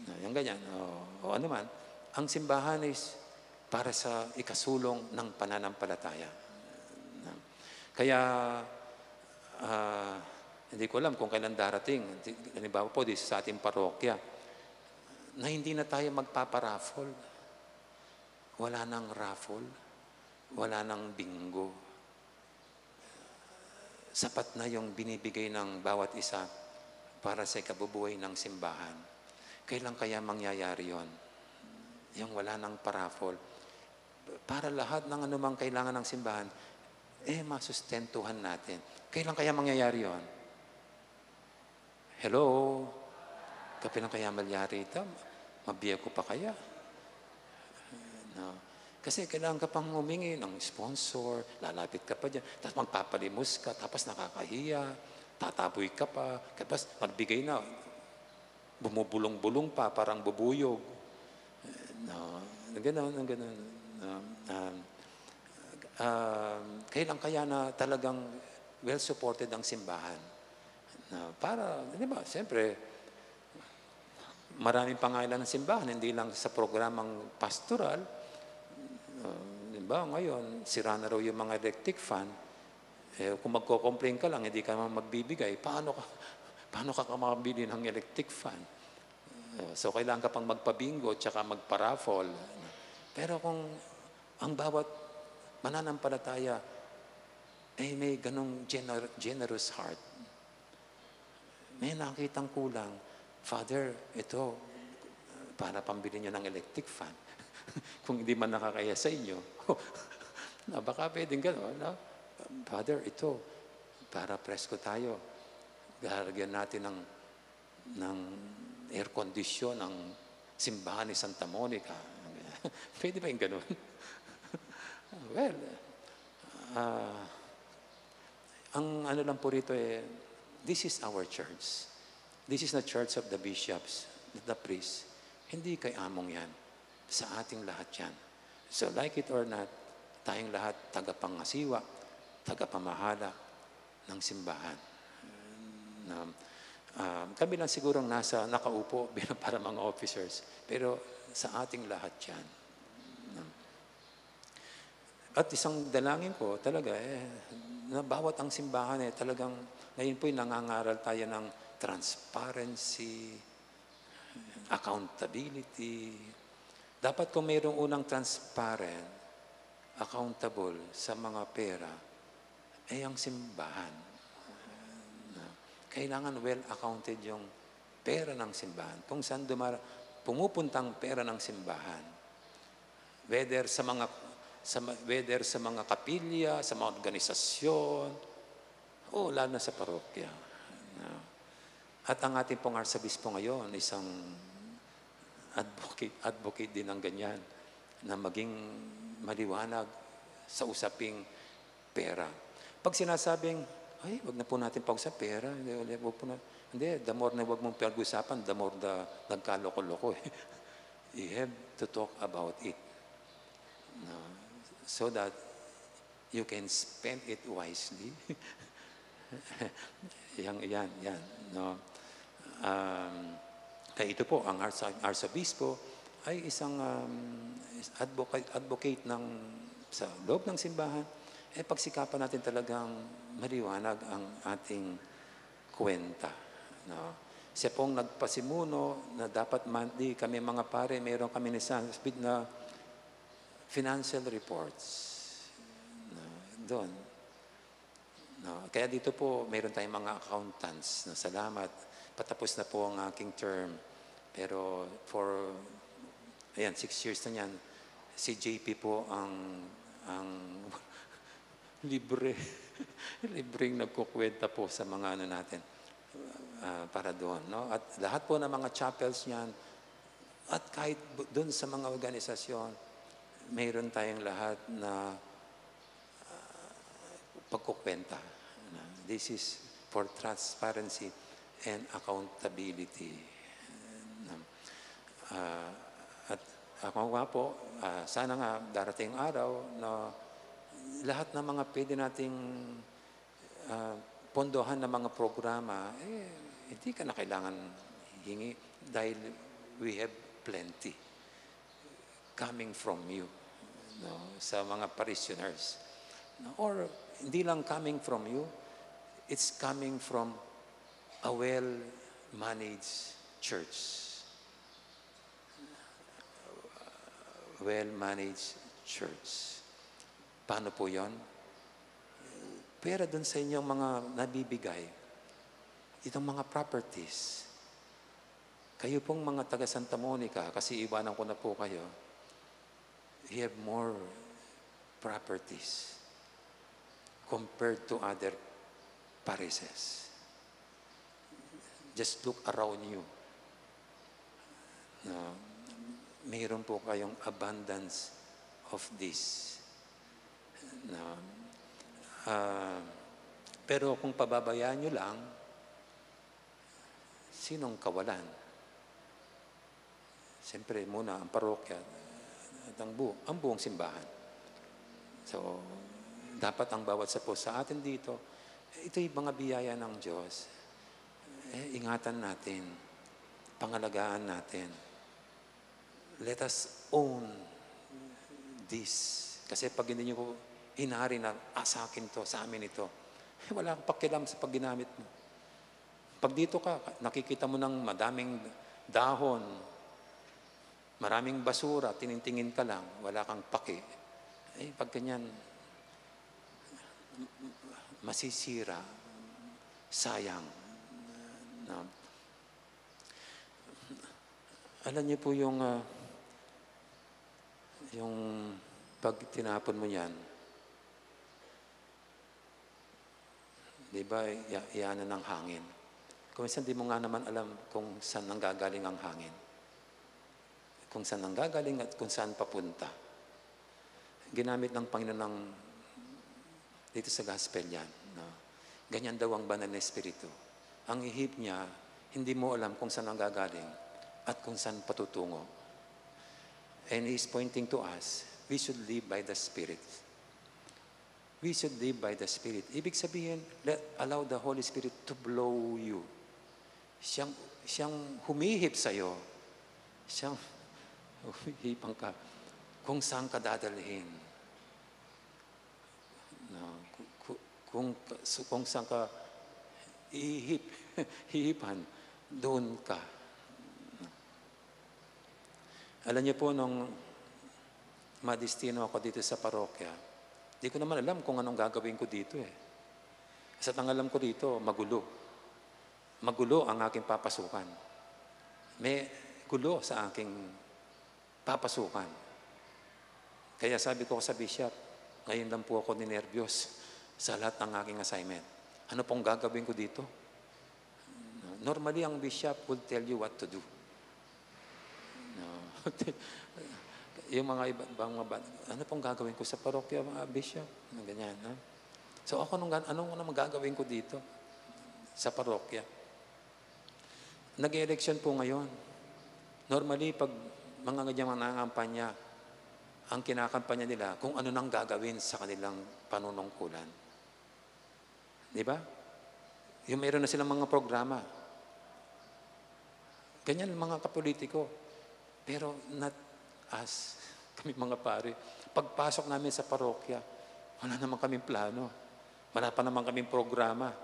na, yung ganyan. O, o ano man. Ang simbahan is para sa ikasulong ng pananampalataya. Na, kaya, ah, hindi ko alam kung kailan darating. Di, halimbawa po, di sa ating parokya, na hindi na tayo magpaparaffle. Wala nang raffle, wala nang bingo. Sapat na yung binibigay ng bawat isa para sa ikabubuhay ng simbahan. Kailan kaya mangyayari yon? Yung wala nang paraffle. Para lahat ng anumang kailangan ng simbahan, eh, masustentuhan natin. Kailan kaya mangyayari yon? Hello? Kapilan kaya malyari ita? Mabie ku pa kaya? No? Kasi kailangan ka pang humingi ng sponsor, lalapit ka pa dyan, tapos magpapalimos ka, tapos nakakahiya, tataboy ka pa, tapos magbigay na, bumubulong-bulong pa, parang bubuyog. No? Ang ganun, ang ganun. No? Um, um, kailan kaya na talagang well supported ang simbahan? Na para, di ba, siyempre, maraming pangailangan ng simbahan, hindi lang sa programang pastoral. Uh, di ba, ngayon, sira na raw yung mga electric fan. Eh, kung magko-complain ka lang, hindi ka naman magbibigay, paano ka, paano ka makabili ng electric fan? Uh, so, kailangan ka pang magpabingo at saka magparaffle. Pero kung ang bawat mananampalataya ay may ganong gener-, generous heart, may nakitang kulang, "Father, ito, para pambili nyo ng electric fan." Kung hindi man nakakahiya sa inyo, na baka pwedeng gano'n, no? "Father, ito, para presko tayo. Lalagyan natin ng, ng air condition ang simbahan ni Santa Monica." Pwede ba yung gano'n? Well, ah, ang ano lang po rito eh, this is our church. This is the church of the bishops, the priests. Hindi kay Among yan. Sa ating lahat yan. So, like it or not, tayong lahat tagapangasiwa, tagapamahala ng simbahan. Na, ah, kami lang sigurong nasa, nakaupo bilang para mga officers. Pero sa ating lahat yan. At isang dalangin ko talaga, eh, na bawat ang simbahan, eh, talagang ngayon po'y nangangaral tayo ng transparency, accountability. Dapat kung mayroong unang transparent, accountable sa mga pera, eh, ang simbahan. Na kailangan well accounted yung pera ng simbahan. Kung saan dumara-, pumupunta ang pera ng simbahan. Whether sa mga, sa ma-, whether sa mga kapilya, sa mga organisasyon, o lalo na sa parokya. Na, at ang ating pong arsobispo ngayon, isang advocate, advocate din ng ganyan, na maging maliwanag sa usaping pera. Pag sinasabing, "Ay, wag na po natin pag-usap pera, hindi, wag po na," hindi, the more na wag mong pag-usapan, the more na nagkaloko-loko eh. You have to talk about it. No? So that you can spend it wisely. Yang, yan, yan, no? Um, kaya ito po, ang arsa-, arsobispo ay isang, um, is-, advocate, advocate ng, sa loob ng simbahan, Eh, pagsikapan natin talagang maliwanag ang ating kwenta, no? Siya pong nagpasimuno na dapat monthly kami, mga pare, meron kami ni Sansbit na financial reports. No? Doon. No? Kaya dito po, meron tayong mga accountants na salamat. Patapos na po ang aking term. Pero for, ayan, six years na niyan, si J P po ang, ang libre. Libreng nagkukwenta po sa mga ano natin, ah, para doon, no? At lahat po ng mga chapels niyan, at kahit bu-, doon sa mga organisasyon, mayroon tayong lahat na, ah, pagkukwenta. This is for transparency and accountability. Ah, at ako nga po, ah, sana nga darating araw na lahat ng mga pwede nating, ah, pondohan ng mga programa, eh, hindi ka na kailangan hingi dahil we have plenty coming from you, no, sa mga parishioners. No? Or hindi lang coming from you, it's coming from a well-managed church. Well-managed church. Paano po yon? Pera dun sa inyong mga nabibigay, itong mga properties. Kayo pong mga taga Santa Monica, kasi iwanan ko na po kayo, you have more properties compared to other parishes. Just look around you. Na mayroon po kayong abundance of this. Na, ah, pero kung pababayaan nyo lang, sinong kawalan? Siyempre, muna ang parokya at ang bu-, ang buong simbahan. So, dapat ang bawat isa po sa atin dito, ito'y mga biyaya ng Diyos. Eh, ingatan natin, pangalagaan natin. Let us own this. Kasi pag hindi nyo po inari na, "Ah, sa akin to, sa amin ito," eh, wala kang pakialam sa pag ginamit mo. Pag dito ka, nakikita mo ng madaming dahon, maraming basura, tiningtingin ka lang, wala kang paki. Eh, pag ganyan, masisira, sayang. No? Alam niyo po yung, ah, yung pag tinapon mo yan, di ba, iya-, iyanan ng hangin. Kung minsan di mo nga naman alam kung saan nanggagaling ang hangin. Kung saan nanggagaling at kung saan papunta. Ginamit ng Panginoon ng, dito sa gospel yan, no? Ganyan daw ang banal na espiritu. Ang ihip niya, hindi mo alam kung saan nanggagaling at kung saan patutungo. And he's pointing to us, we should live by the Spirit. We should live by the Spirit. Ibig sabihin, let, allow the Holy Spirit to blow you. Siyang, siyang humihip sa'yo. Siyang humihipan ka kung saan ka dadalhin. No, ku-, ku-, kung, kung saan ka ihip-, hihipan, doon ka. Alam niyo po, nung madestino ako dito sa parokya, di ko naman alam kung anong gagawin ko dito eh. Sa tangalam ko dito, magulo. Magulo ang aking papasukan. May gulo sa aking papasukan. Kaya sabi ko sa bishop, "Ngayon lang po ako ninerbiyos sa lahat ng aking assignment. Ano pong gagawin ko dito?" Normally, ang bishop will tell you what to do. No? Yung mga iba, ibang mga ba-, "Ano pong gagawin ko sa parokya, mga bishop?" Ganyan, no? So, ako, nung gan-, anong, anong gagawin ko dito sa parokya? Nag-election po ngayon. Normally, pag mga ganyang nangangampanya, ang kinakampanya nila kung ano nang gagawin sa kanilang panunungkulan. Di ba? Yung meron na silang mga programa. Ganyan ang mga kapolitiko. Pero not us, kami mga pare. Pagpasok namin sa parokya, Wala naman kaming plano. Wala pa naman kaming programa.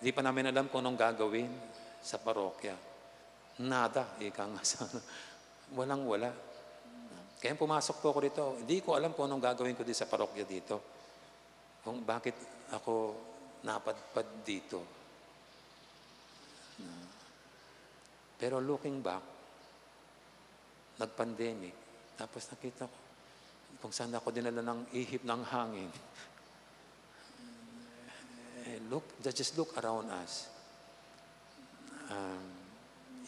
Di pa namin alam kung anong gagawin sa parokya. Nada, ika nga sana. Walang-wala. Kaya pumasok po ako dito, hindi ko alam kung anong gagawin ko di sa parokya dito. Kung bakit ako napadpad dito. Pero looking back, nag-pandemic, tapos nakita ko kung saan ako dinala ng ihip ng hangin. Eh, look, just look around us. Um,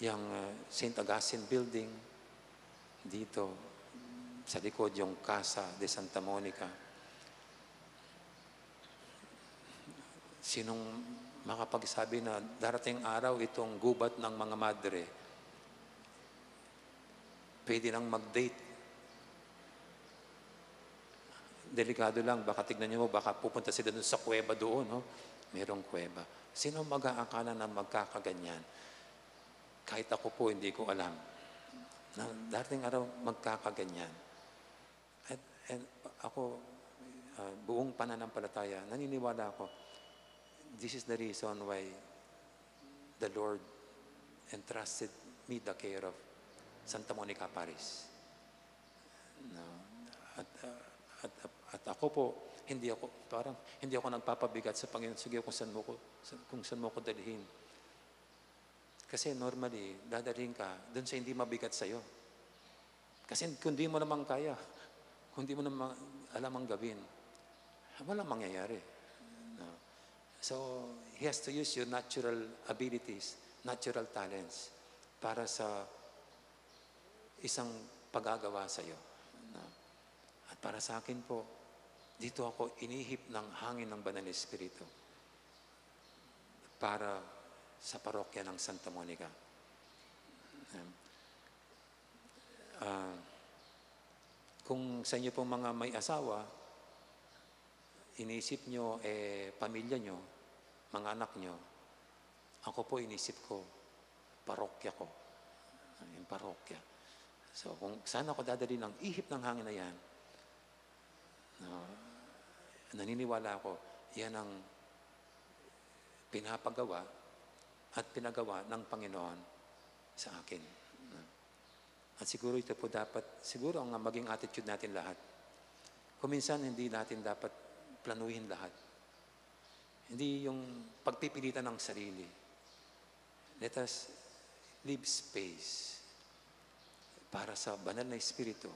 yung, uh, Saint Augustine Building, dito, sa likod yung Casa de Santa Monica. Sinong makapagsabi na darating araw itong gubat ng mga madre, pwede nang mag-date? Delikado lang, baka tignan nyo, baka pupunta sila dun sa kuweba doon, no? Merong kuweba. Sino mag-aakala na magkakaganyan? Kahit ako po, hindi ko alam na darating araw magkakaganyan. And, and ako, ah, buong pananampalataya, naniniwala ako, this is the reason why the Lord entrusted me the care of Santa Monica Parish. No? At, ah, at, at, at ako po, hindi ako, parang, hindi ako nagpapabigat sa Panginoon, "Sige, kung saan mo ko, sa-, kung saan mo ko dalhin." Kasi normally, dadalhin ka dun sa hindi mabigat sa'yo. Kasi kung di mo naman kaya, kung di mo naman alam ang gawin, walang mangyayari. No? So, he has to use your natural abilities, natural talents para sa isang pagagawa sa'yo. No? At para sa akin po, dito ako inihip ng hangin ng Banal na Espiritu para sa parokya ng Santa Monica. Um, ah, kung sa inyo pong mga may asawa, inisip nyo, eh, pamilya nyo, mga anak nyo, ako po, inisip ko, parokya ko. Yung parokya. So, kung saan ako dadali ng ihip ng hangin na yan, no, naniniwala ako, yan ang pinapagawa at pinagawa ng Panginoon sa akin. At siguro ito po dapat, siguro ang maging attitude natin lahat. Kung minsan, hindi natin dapat planuhin lahat. Hindi yung pagpipilitan ng sarili. Let us leave space para sa Banal na Espiritu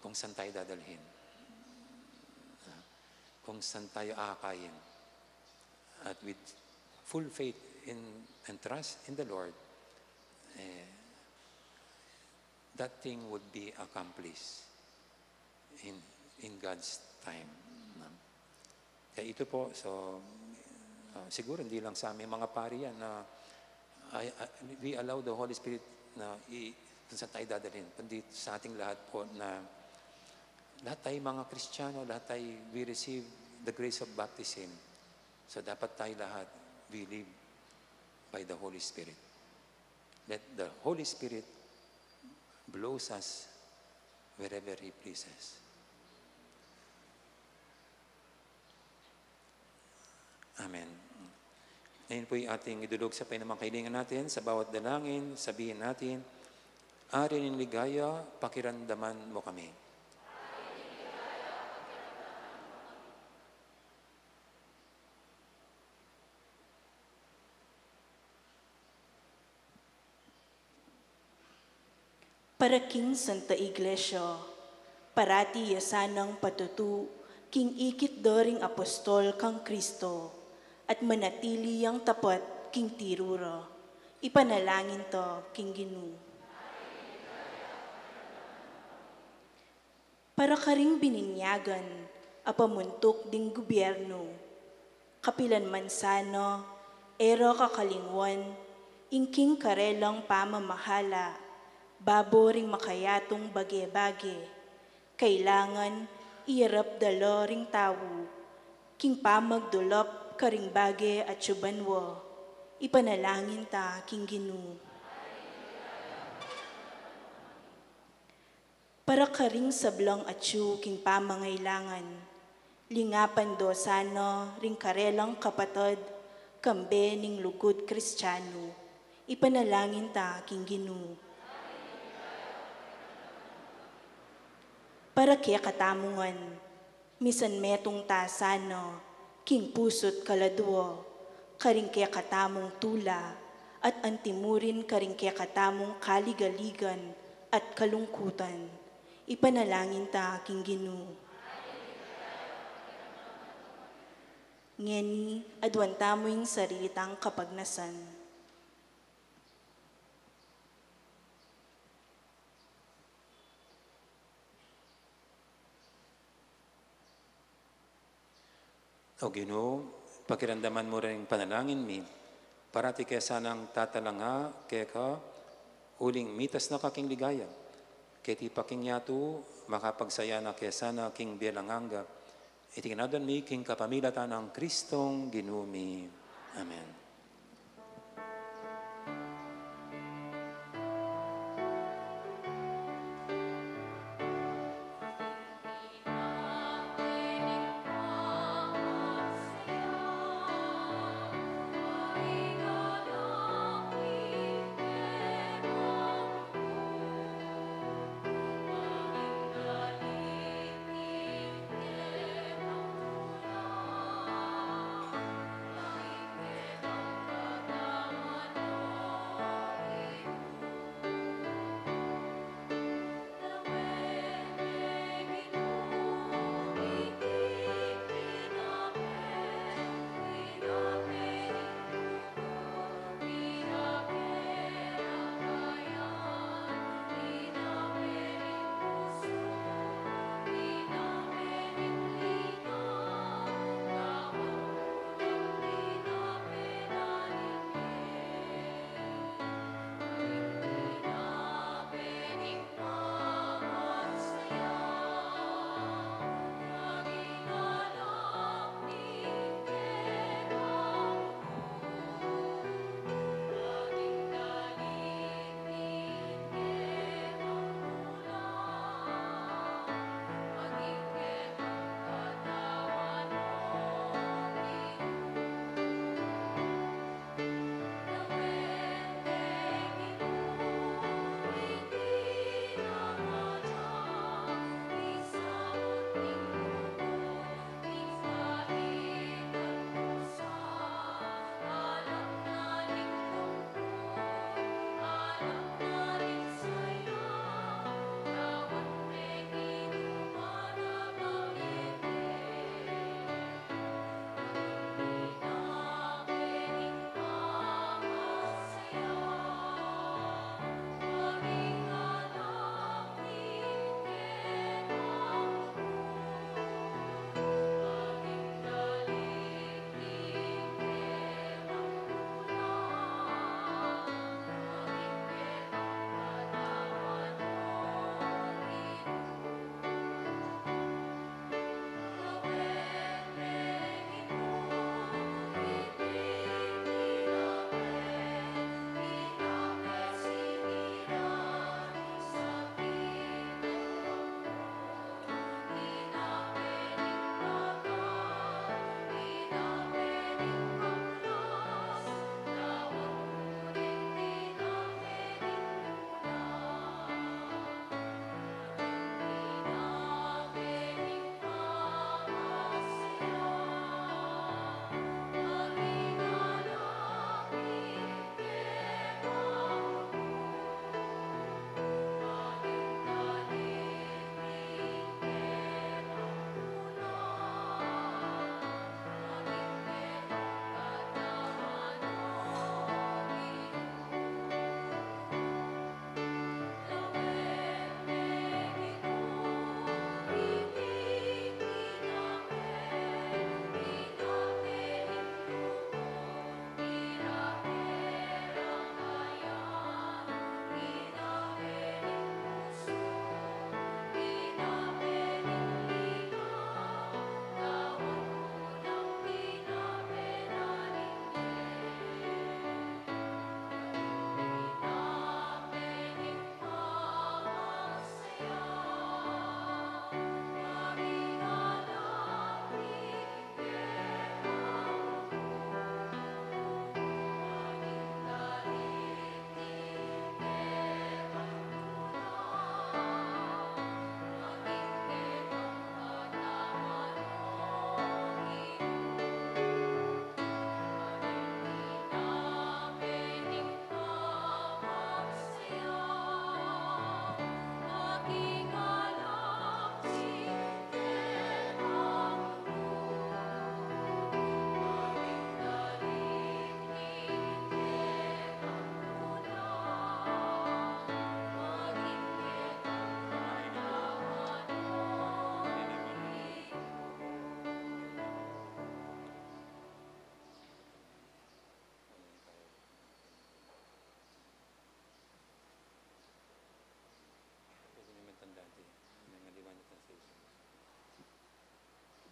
kung saan tayo dadalhin, ah, kung saan tayo aakayin. At with full faith in, and trust in the Lord, eh, that thing would be accomplished in, in God's time, no? Kaya ito po, so, ah, siguro hindi lang sa aming mga pari yan na, I, I, we allow the Holy Spirit na i-, kung saan tayo dadalhin, kundi sa ating lahat po na lahat tayo mga Kristiyano, lahat tayo, we receive the grace of baptism. So, dapat tayo lahat, we live by the Holy Spirit. Let the Holy Spirit blows us wherever He pleases. Amen. Ngayon po'y ating idulog sa painamang kahilingan natin. Sa bawat dalangin, sabihin natin, "Ari ning ligaya, pakiramdaman mo kami." Para king Santa Iglesia, parati ya sanang patutu king ikit da ring apostol kang Kristo, at manatili yang tapat king tiru ra. Ipanalangin ta king Ginu. Para karing bininyagan a pamuntuk ding gubyernu, kapilan man sana e ra kakalingwan ing king karelang pamamahala babo ring makayatung bage-bage. Kailangan iyarap da la ring tau king pamagdulap karing bage atyu banua. Ipanalangin ta king Ginu. Para karing sablang atyu king pamangailangan, Lingapan do sana ring karelang kapatad, kambe ning lugud Kristianu. Ipanalangin ta king Ginu. Para kekatamu ngan, misanmetung ta sana king pusu't kaladua, karing kekatamung tula, at antimurin karing kekatamung kaligaligan at kalungkutan. Ipanalangin ta king Ginu. Ngeni, aduan tamu ing sarili tang kapagnasan. O Ginu, pakiramdaman mu ring panalangin mi, parati ke sanang tatalanga keka, uling mitas na ka king ligaya. Keti pa king yatu, makapagsaya na ke sana king bie alang angga. Iti ngan aduan mi king kapamilatan nang Kristong Ginu mi. Amen.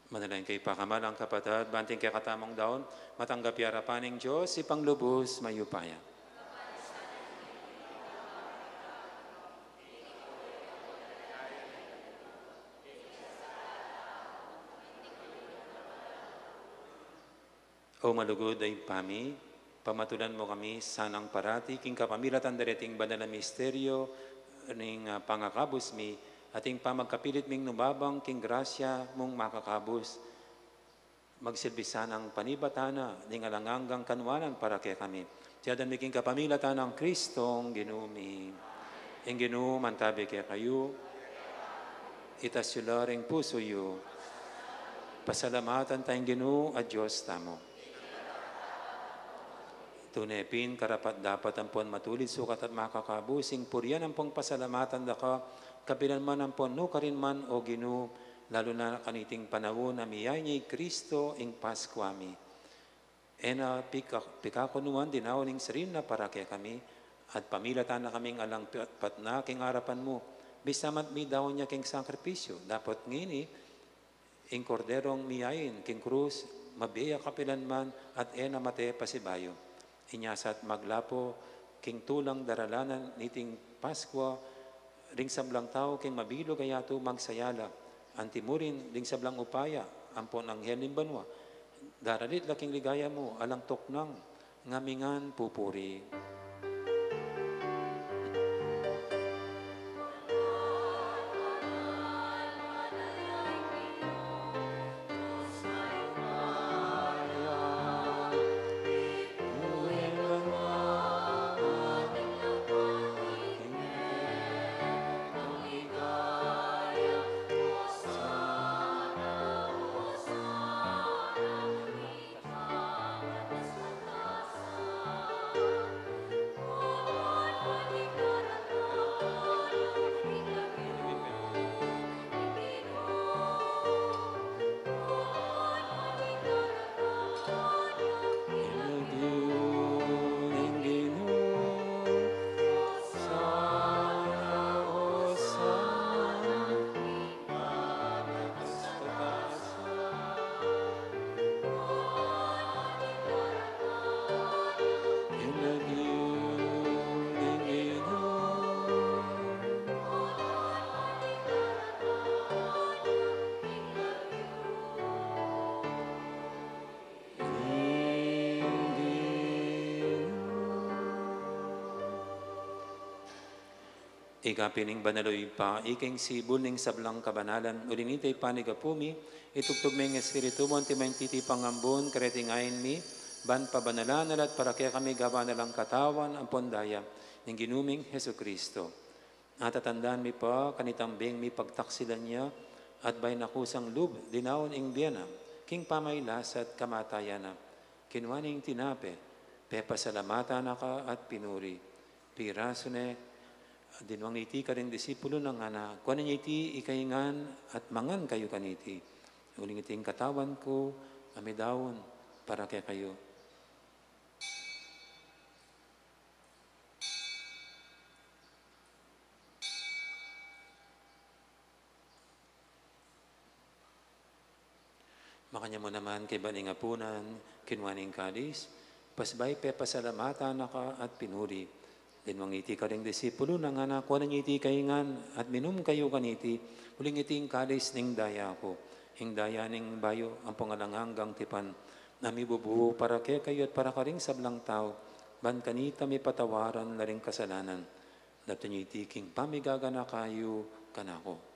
Manalangin kayu, pakamalan kung kapatad, ban ing kekatamung daun matanggap ya arapan ning Dios, Ibpang lubus mayupaya. O malugud a Ibpa mi, pamatulan mu kami sanang parati king kapamilatan da reting banal a misteryo ning, ah, pangakabus mi, at ing pamagkapilit ming numabang king grasya mung makakabus, magsilbi sanang panibatan na ning alang anggang kanuanan para kekami. Iti adwan mi king kapamilatan nang Kristong Ginu mi. Ing Ginu mantabi kekayu. Itas yu la ring pusu yu. Pasalamatan taya ing Ginu a Dios tamu. Tune pin karapat-dapat ampon matulid, sukat at makakabus ing purian ampong pasalamatan da ka, kapilan man ampon nukarin man, O Ginu, lalu na kaniting panaun a miyayun ya i Kristo ing Paskua mi. E na pika-, pikakunuan dinaun ing sarili na para kekami, at pamilatan na kaming alang pi-, patna king arapan mu, bisa man midaun ya king sakripisyu. Dapot ngeni, ing Korderong miyayun king krus, mabie ya kapilan man at e na mate pasibayu. Inya sa at maglapo king tulang daralanan niting Paskua, ring sablang tau king mabilug a yatu magsayala, anti murin ding sablang upaya ampon anghel ning banua, daralit la king ligaya mu alang tuknang, ngami ngan pupuri. Ika pin ing banal, O Ibpa, ika ing sibul ning sablang kabanalan, uli nita ipanyawad mi, itubud me ing Espiritu mu, anti maintiti pangambun, kareting ain mi, ban pabanalan na la at para kekami gawan na lang katawan ampon daya ning Ginu ming Jesucristo. Atatandaan mi pa, kanitang beng mipagtaksilan ya, at bayu na kusang lub, dinaun ing bie na, king pamagkasakit at kamatayan na, kinua ne ing tinape, pepasalamatan na ka at pinuri. Pirasu ne, dinwang na iti karing disipulus na, ngana, kuanan ye iti ikayu ngan at mangan kayu kaniti. Uling iti ing katawan ku, a midaun para kekayu. Makanyan mu naman kaybat ning apunan, kinua ne ing kalis, pasibayu pepasalamatan na ka at pinuri. Dinwang iti karing disipulus na, ngana, kuanan ye iti ikayu ngan at minum kayu kaniti, uling iti ing kalis ning daya ku, ing daya ning bayu ampong alang anggang tipan, a mibubu para kekayu at para karing sablang tau, ban kanita mipatawaran la ring kasalanan. Daptan ye iti king pamigaganaka yu kanaku.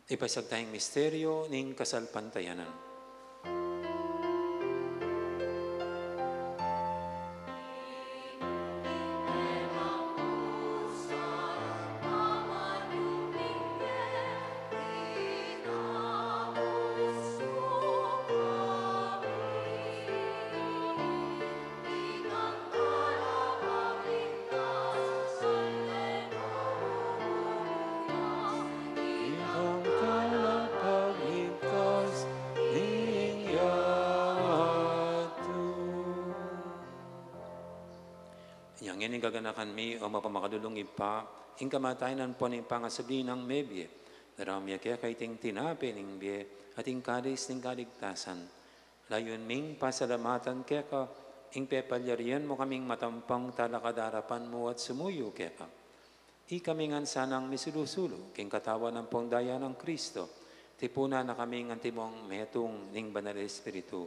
Ipasiag taya ing misteryo ning kasalpantayanan. Gaganakan mi, o mapamakalulung Ibpa, ing kamatayan ampon ing pangasubli nang mebie. Daraun mi keka iting tinape ning bie at ing kalis ning kaligtasan. Layun ming pasalamatan keka ing pepalyarian mu kaming matampang talakad king arapan mu at sumuyu keka. Ikami ngan sanang misulu-sulu king katawan ampon daya nang Kristo, tipunan na kami ngan timong metung ning Banal Espiritu.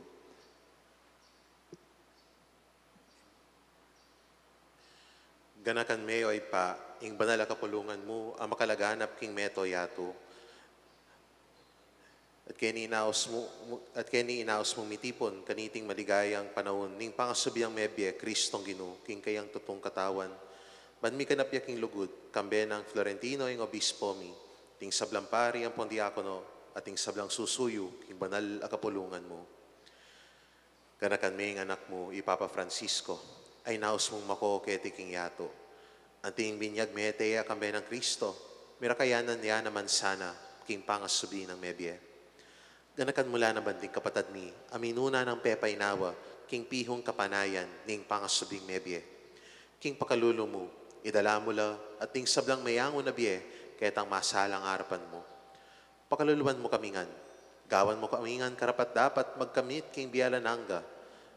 Ganakan me, o Ibpa, ing banal a kapulungan mu a makalaganap king mabilug a yatu. At keni inaus mu, mu-, at keni inaus mung mitipun kaniting maligayang panaun ning pangasubli nang mebie Kristong Ginu king kayang tutung katawan. Ban mikanap ya king lugud, kambe nang Florentino ing obispo mi, ding sablang pari ampon diakono, at ding sablang susuyu king banal a kapulungan mu. Ganakan me ing anak mu, i Papa Francisco, a inaus mung mako keti king yatu. Anting binyag mete ya kambe nang Kristo, mirakayanan ya naman sana king pangasubli nang mebie. Ganakan mu la naman ding kapatad mi a minuna nang pepainawa king pihung kapanayan ning pangasubling mebie. King pakalulu mu, idala mu la at ding sablang meyangu na bie ketang masalang arapan mu. Pakaluluan mu kami ngan. Gawan mu kami ngan karapat-dapat magkamit king bie alang angga,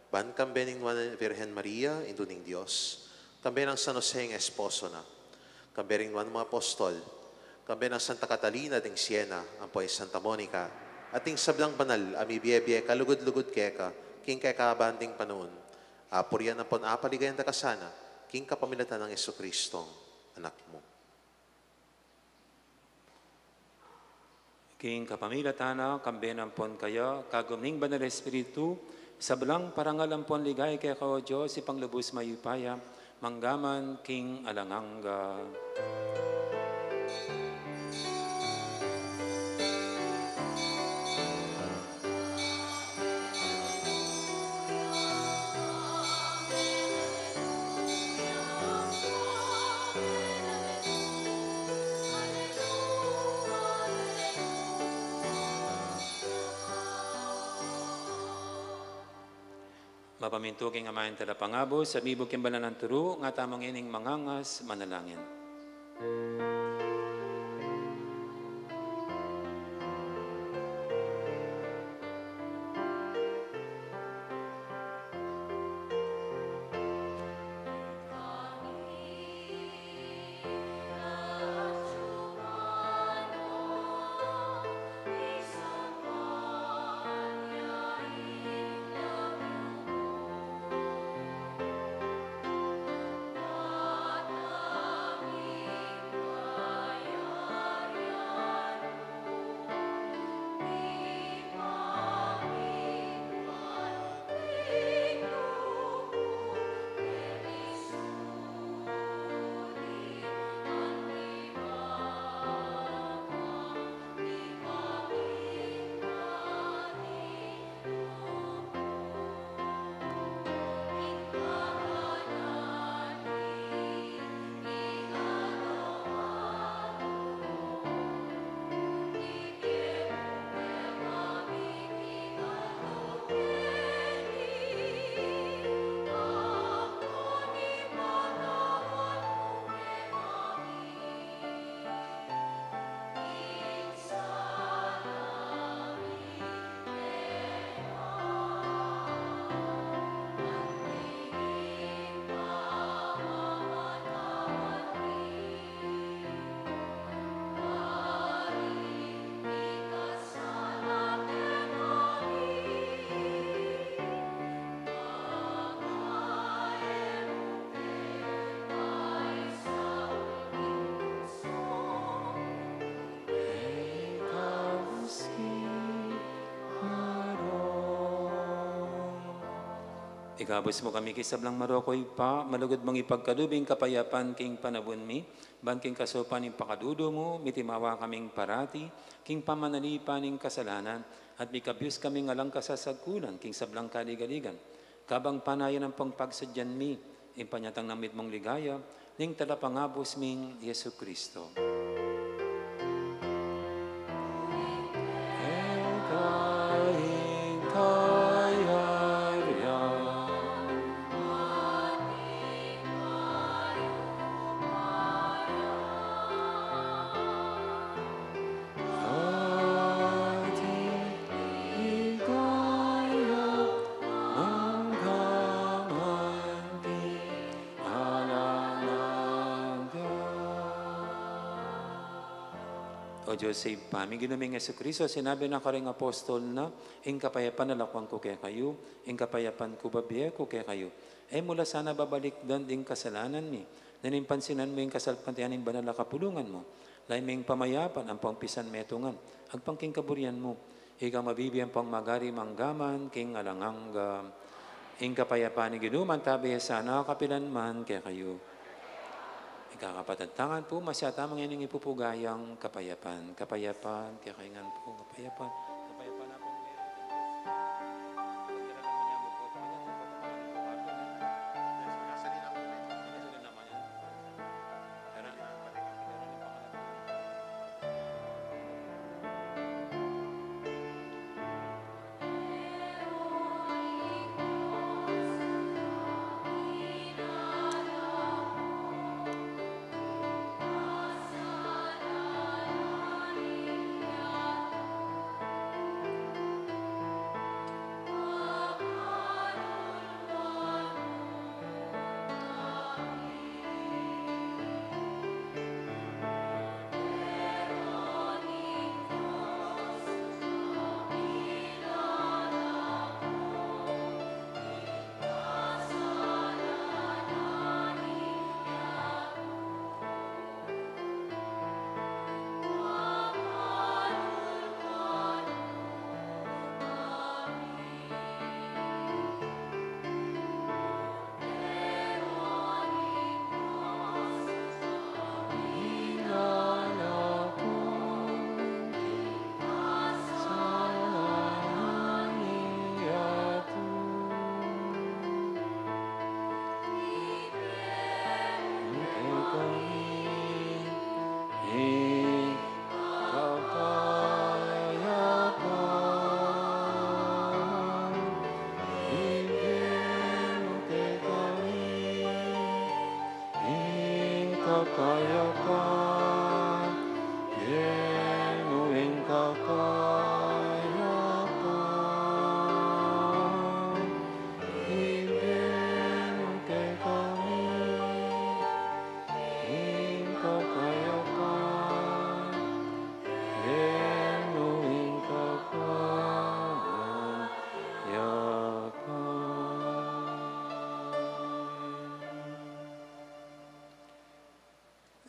ban kambe ning Nuan a Virgen Maria, Indu ning Dios, kambe nang San Jose ing esposo na, kambe ring nuan mung apostol, kambe nang Santa Catalina ding Siena, ampo i Santa Monica, at ding sablang banal a mibie-bie kalugud-lugud keka king kekaban ding panaun, apurian ampon apaligayan da ka sana king kapamilatan nang Jesucristong Anak mu. King kapamilatan na, kambe na ampon kaya, kagum ning Banal Espiritu, sablang parangal ampon ligaya keka, o Dios, Ibpang lubus mayupaya, mangga man king alang angga. Mapamintu king Ama ing Talapangabus, at mibuk king banal nang turu, ngatamu ngening mangangas manalangin. Ikabus mu kami king sablang marok, o Ibpa, malugud mung ipagkalub ing kapayapan king panaun mi, ban king kasaupan ning pakalulu mu, mitimawa kaming parati king pamanalipan ning kasalanan, at mikabyus kaming alang kasasagkulan king sablang kaligaligan. Kabang panayan ampong pagsadyan mi ing panyatang nang mitmung ligaya ning Talapangabus ming Jesucristo. Eka ing kayarian, O Dios, Ibpa mi, Ginu ming Jesucristo, sinabi na karing apostol na, "Ing kapayapan lakuan ku kekayu, ing kapayapan ku bibie ku kekayu." E mu la sana babalikdan ding kasalanan mi, nune pansinan mu ing kasalpantayanan ning banal a kapulungan mu. Lalam ning pamayapan ampong pisanmetungan, agpang king kaburian mu. Ika mabibie ampong magari mangga man king alang angga. Ing kapayapan ning Ginu mantabi ya sana kapilan man kekayu. Ika kapatad, tangan pu, masyata mangening ipupuga yang kapayapan. Kapayapan kekayu ngan pu, kapayapan. Kapayapan na pu. Ing kapayapan, Ginu, ing kapayapan, ibie mu kekami, ing kapayapan, Ginu, ing kapayapan.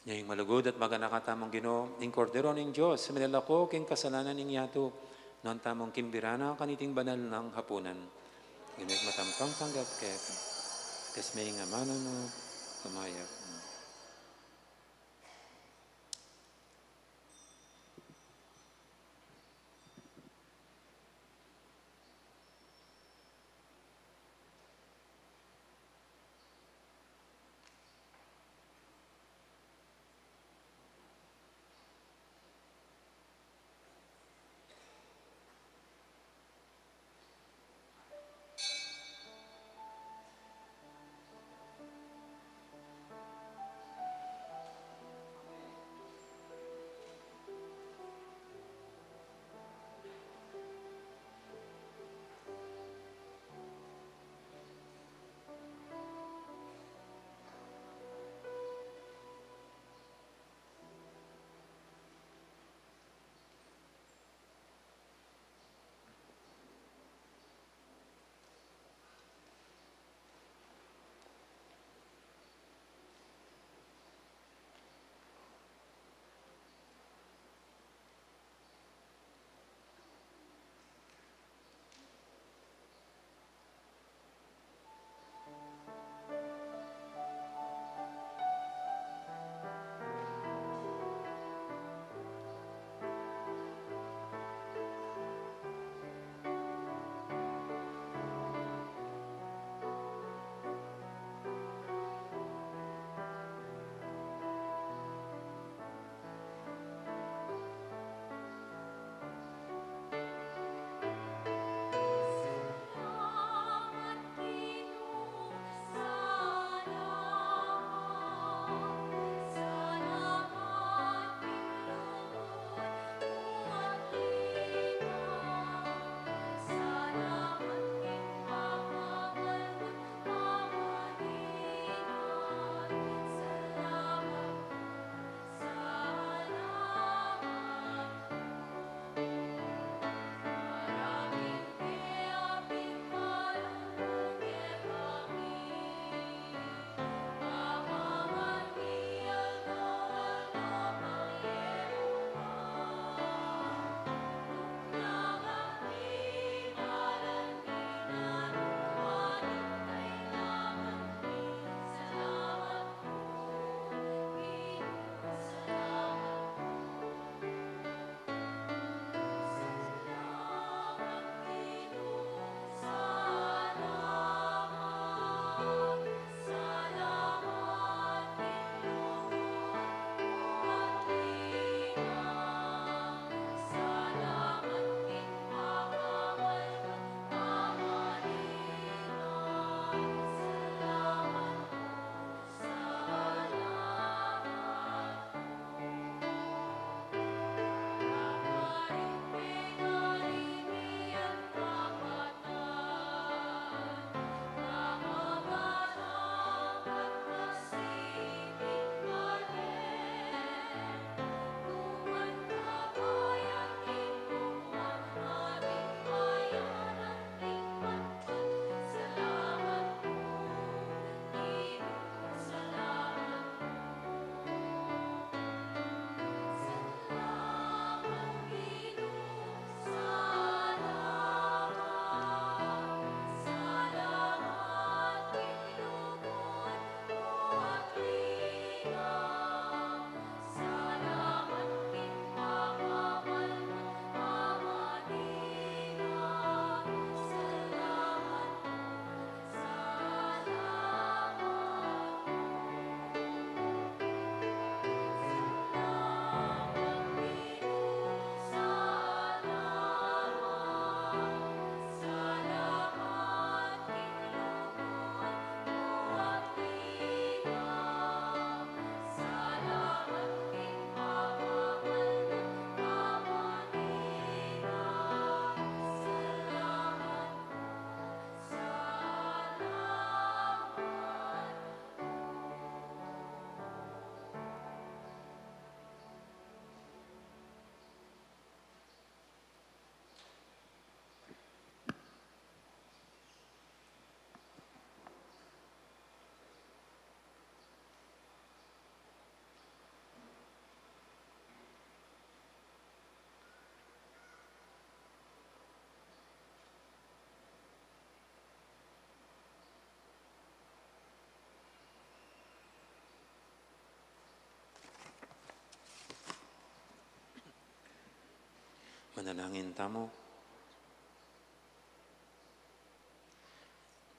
Ing malugud at maganaka tamung Ginu, ing Kordero ning Dios, a milalako king kasalanan ning yatu, nuan tamung kimbira na kaniting banal nang hapunan. Ginu, matampang tanggap keka. Kas me ing amanu mu, kumayap mu. Manalangin tamu.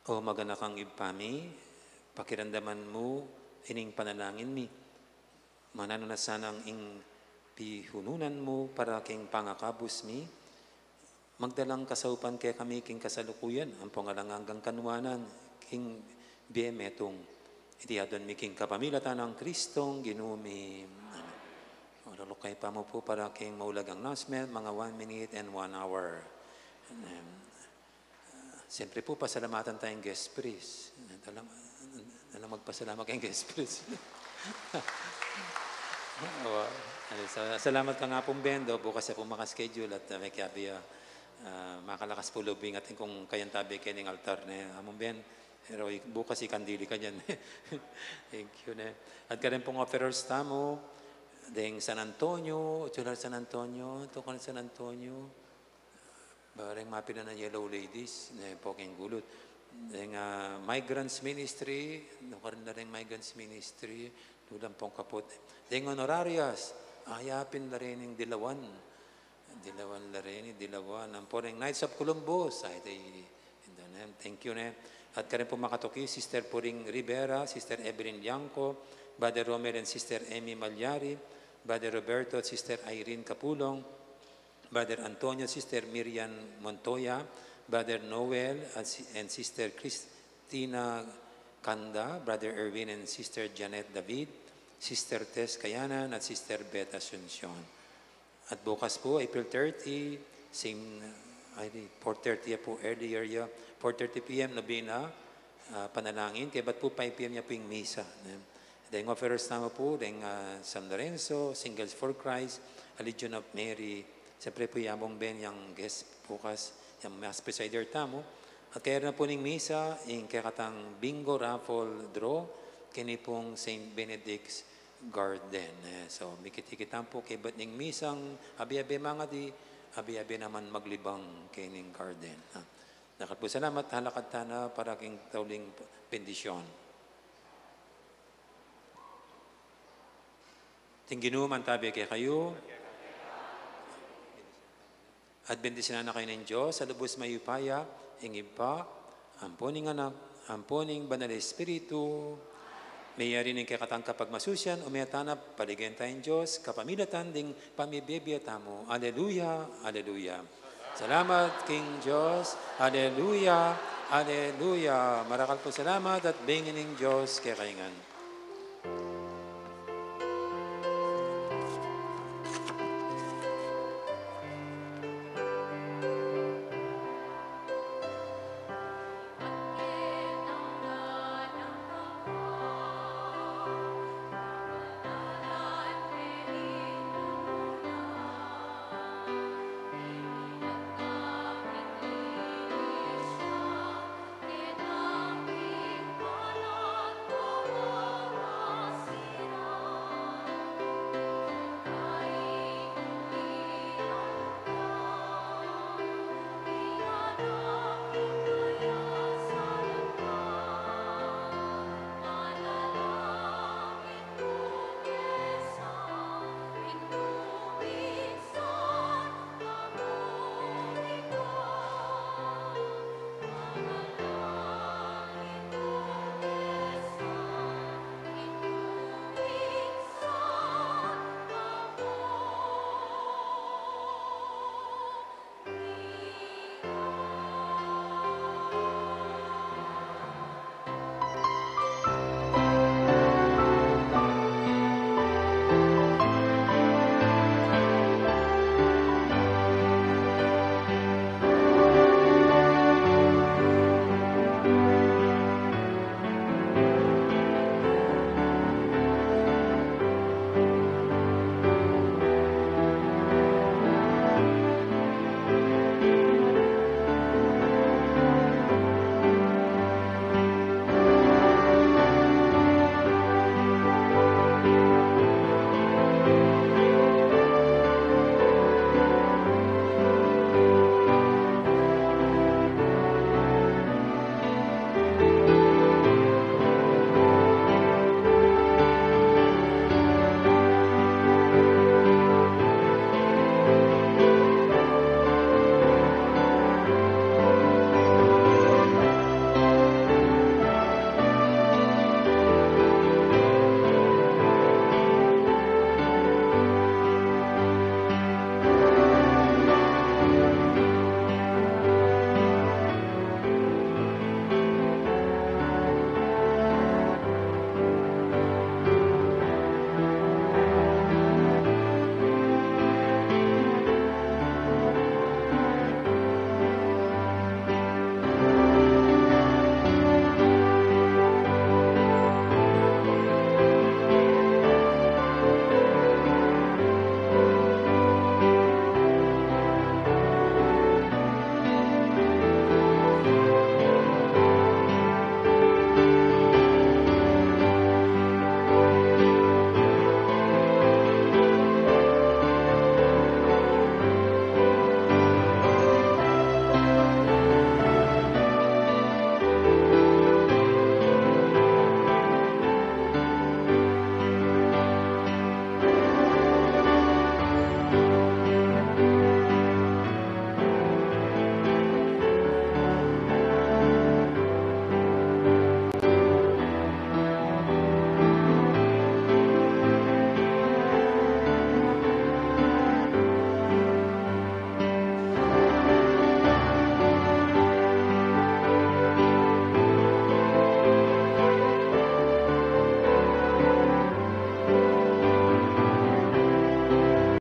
O maganakang Ibpa mi, pakiramdaman mu ining panalangin mi. Mananu na sanang ing pihununan mu para king pangakabus mi, magdalang kasaupan kekami king kasalukuyan ampong alang anggang kanuanan king bie metung. Iti adwan mi king kapamilatan nang Kristong Ginu mi. Amen. Lulukay pa mu pu para king maulagang announcement, mga one minute and one hour. And, um, ah, siyempre pu, pasalamatan tayong guest priest. Dalang, dalang magpasalamat kayong guest priest. Awa. Ano, sa-, salamat ka nga pong bendo, bukas ya pong maka-schedule at, ah, may kiyabi, ah, ah, makalakas pu lubing atin kung kayan tabi keng altar ne. Among ben, pero ik-, bukas ikandili ka dyan. Thank you ne. At karin pong offerers tamu, deng San Antonio, Tular San Antonio, Tukan San Antonio, bareng mapila na Yellow Ladies, ne, po keng gulut. Deng, ah, Migrants Ministry, nukarin na rin Migrants Ministry, nulang pong kaput. Deng honorarias, ayapin na rin ing Dilawan. Dilawan la rin, Dilawan. Ampo ring Knights of Columbus, ay, day, in the name, thank you ne. At karin po makatuki, Sister Puring Rivera, Sister Evelyn Bianco, Brother Romel and Sister Emmy Malyari, Brother Roberto at Sister Irene Capulong, Brother Antonio, Sister Miriam Montoya, Brother Noel at si-, and Sister Christina Kanda, Brother Erwin and Sister Janet David, Sister Tess Kayanan at Sister Beth Asuncion. At bukas po, April thirty, same, ay, di, four thirty ya po, earlier ya, four thirty P M, nobena, ah, panalangin, kaybat po five P M ya po ing misa, ne? Deng offerers tamu po, deng, ah, San Lorenzo, Singles for Christ, a Legion of Mary, siyempre po, yamong ben yang guest bukas, yang mass presider tamu. At kaya na po ning misa, ing kekatang bingo raffle draw, keni pong Saint Benedict's Garden. Eh, so, mikit-ikit tamu po kaybat ning misang, abi-abi mangadi, abi-abi naman maglibang kening garden. Ah, dakal pung salamat, halakad tana para king tauling bendisyon. Ing Ginu mantabi kekayu. At bendisyunan na kayu ning Dios a lubus mayupaya, ing Ibpa, ampo ning Anak, ampo ning Banal a Espiritu. Meyari ning kekatang kapagmasusian, ume tana paligayan tayang Dios, kapamilatan ding pamibie-bie tamu. Aleluya, aleluya. Salamat king Dios. Aleluya, aleluya. Marakal pung salamat at bengi ning Dios kekayu ngan.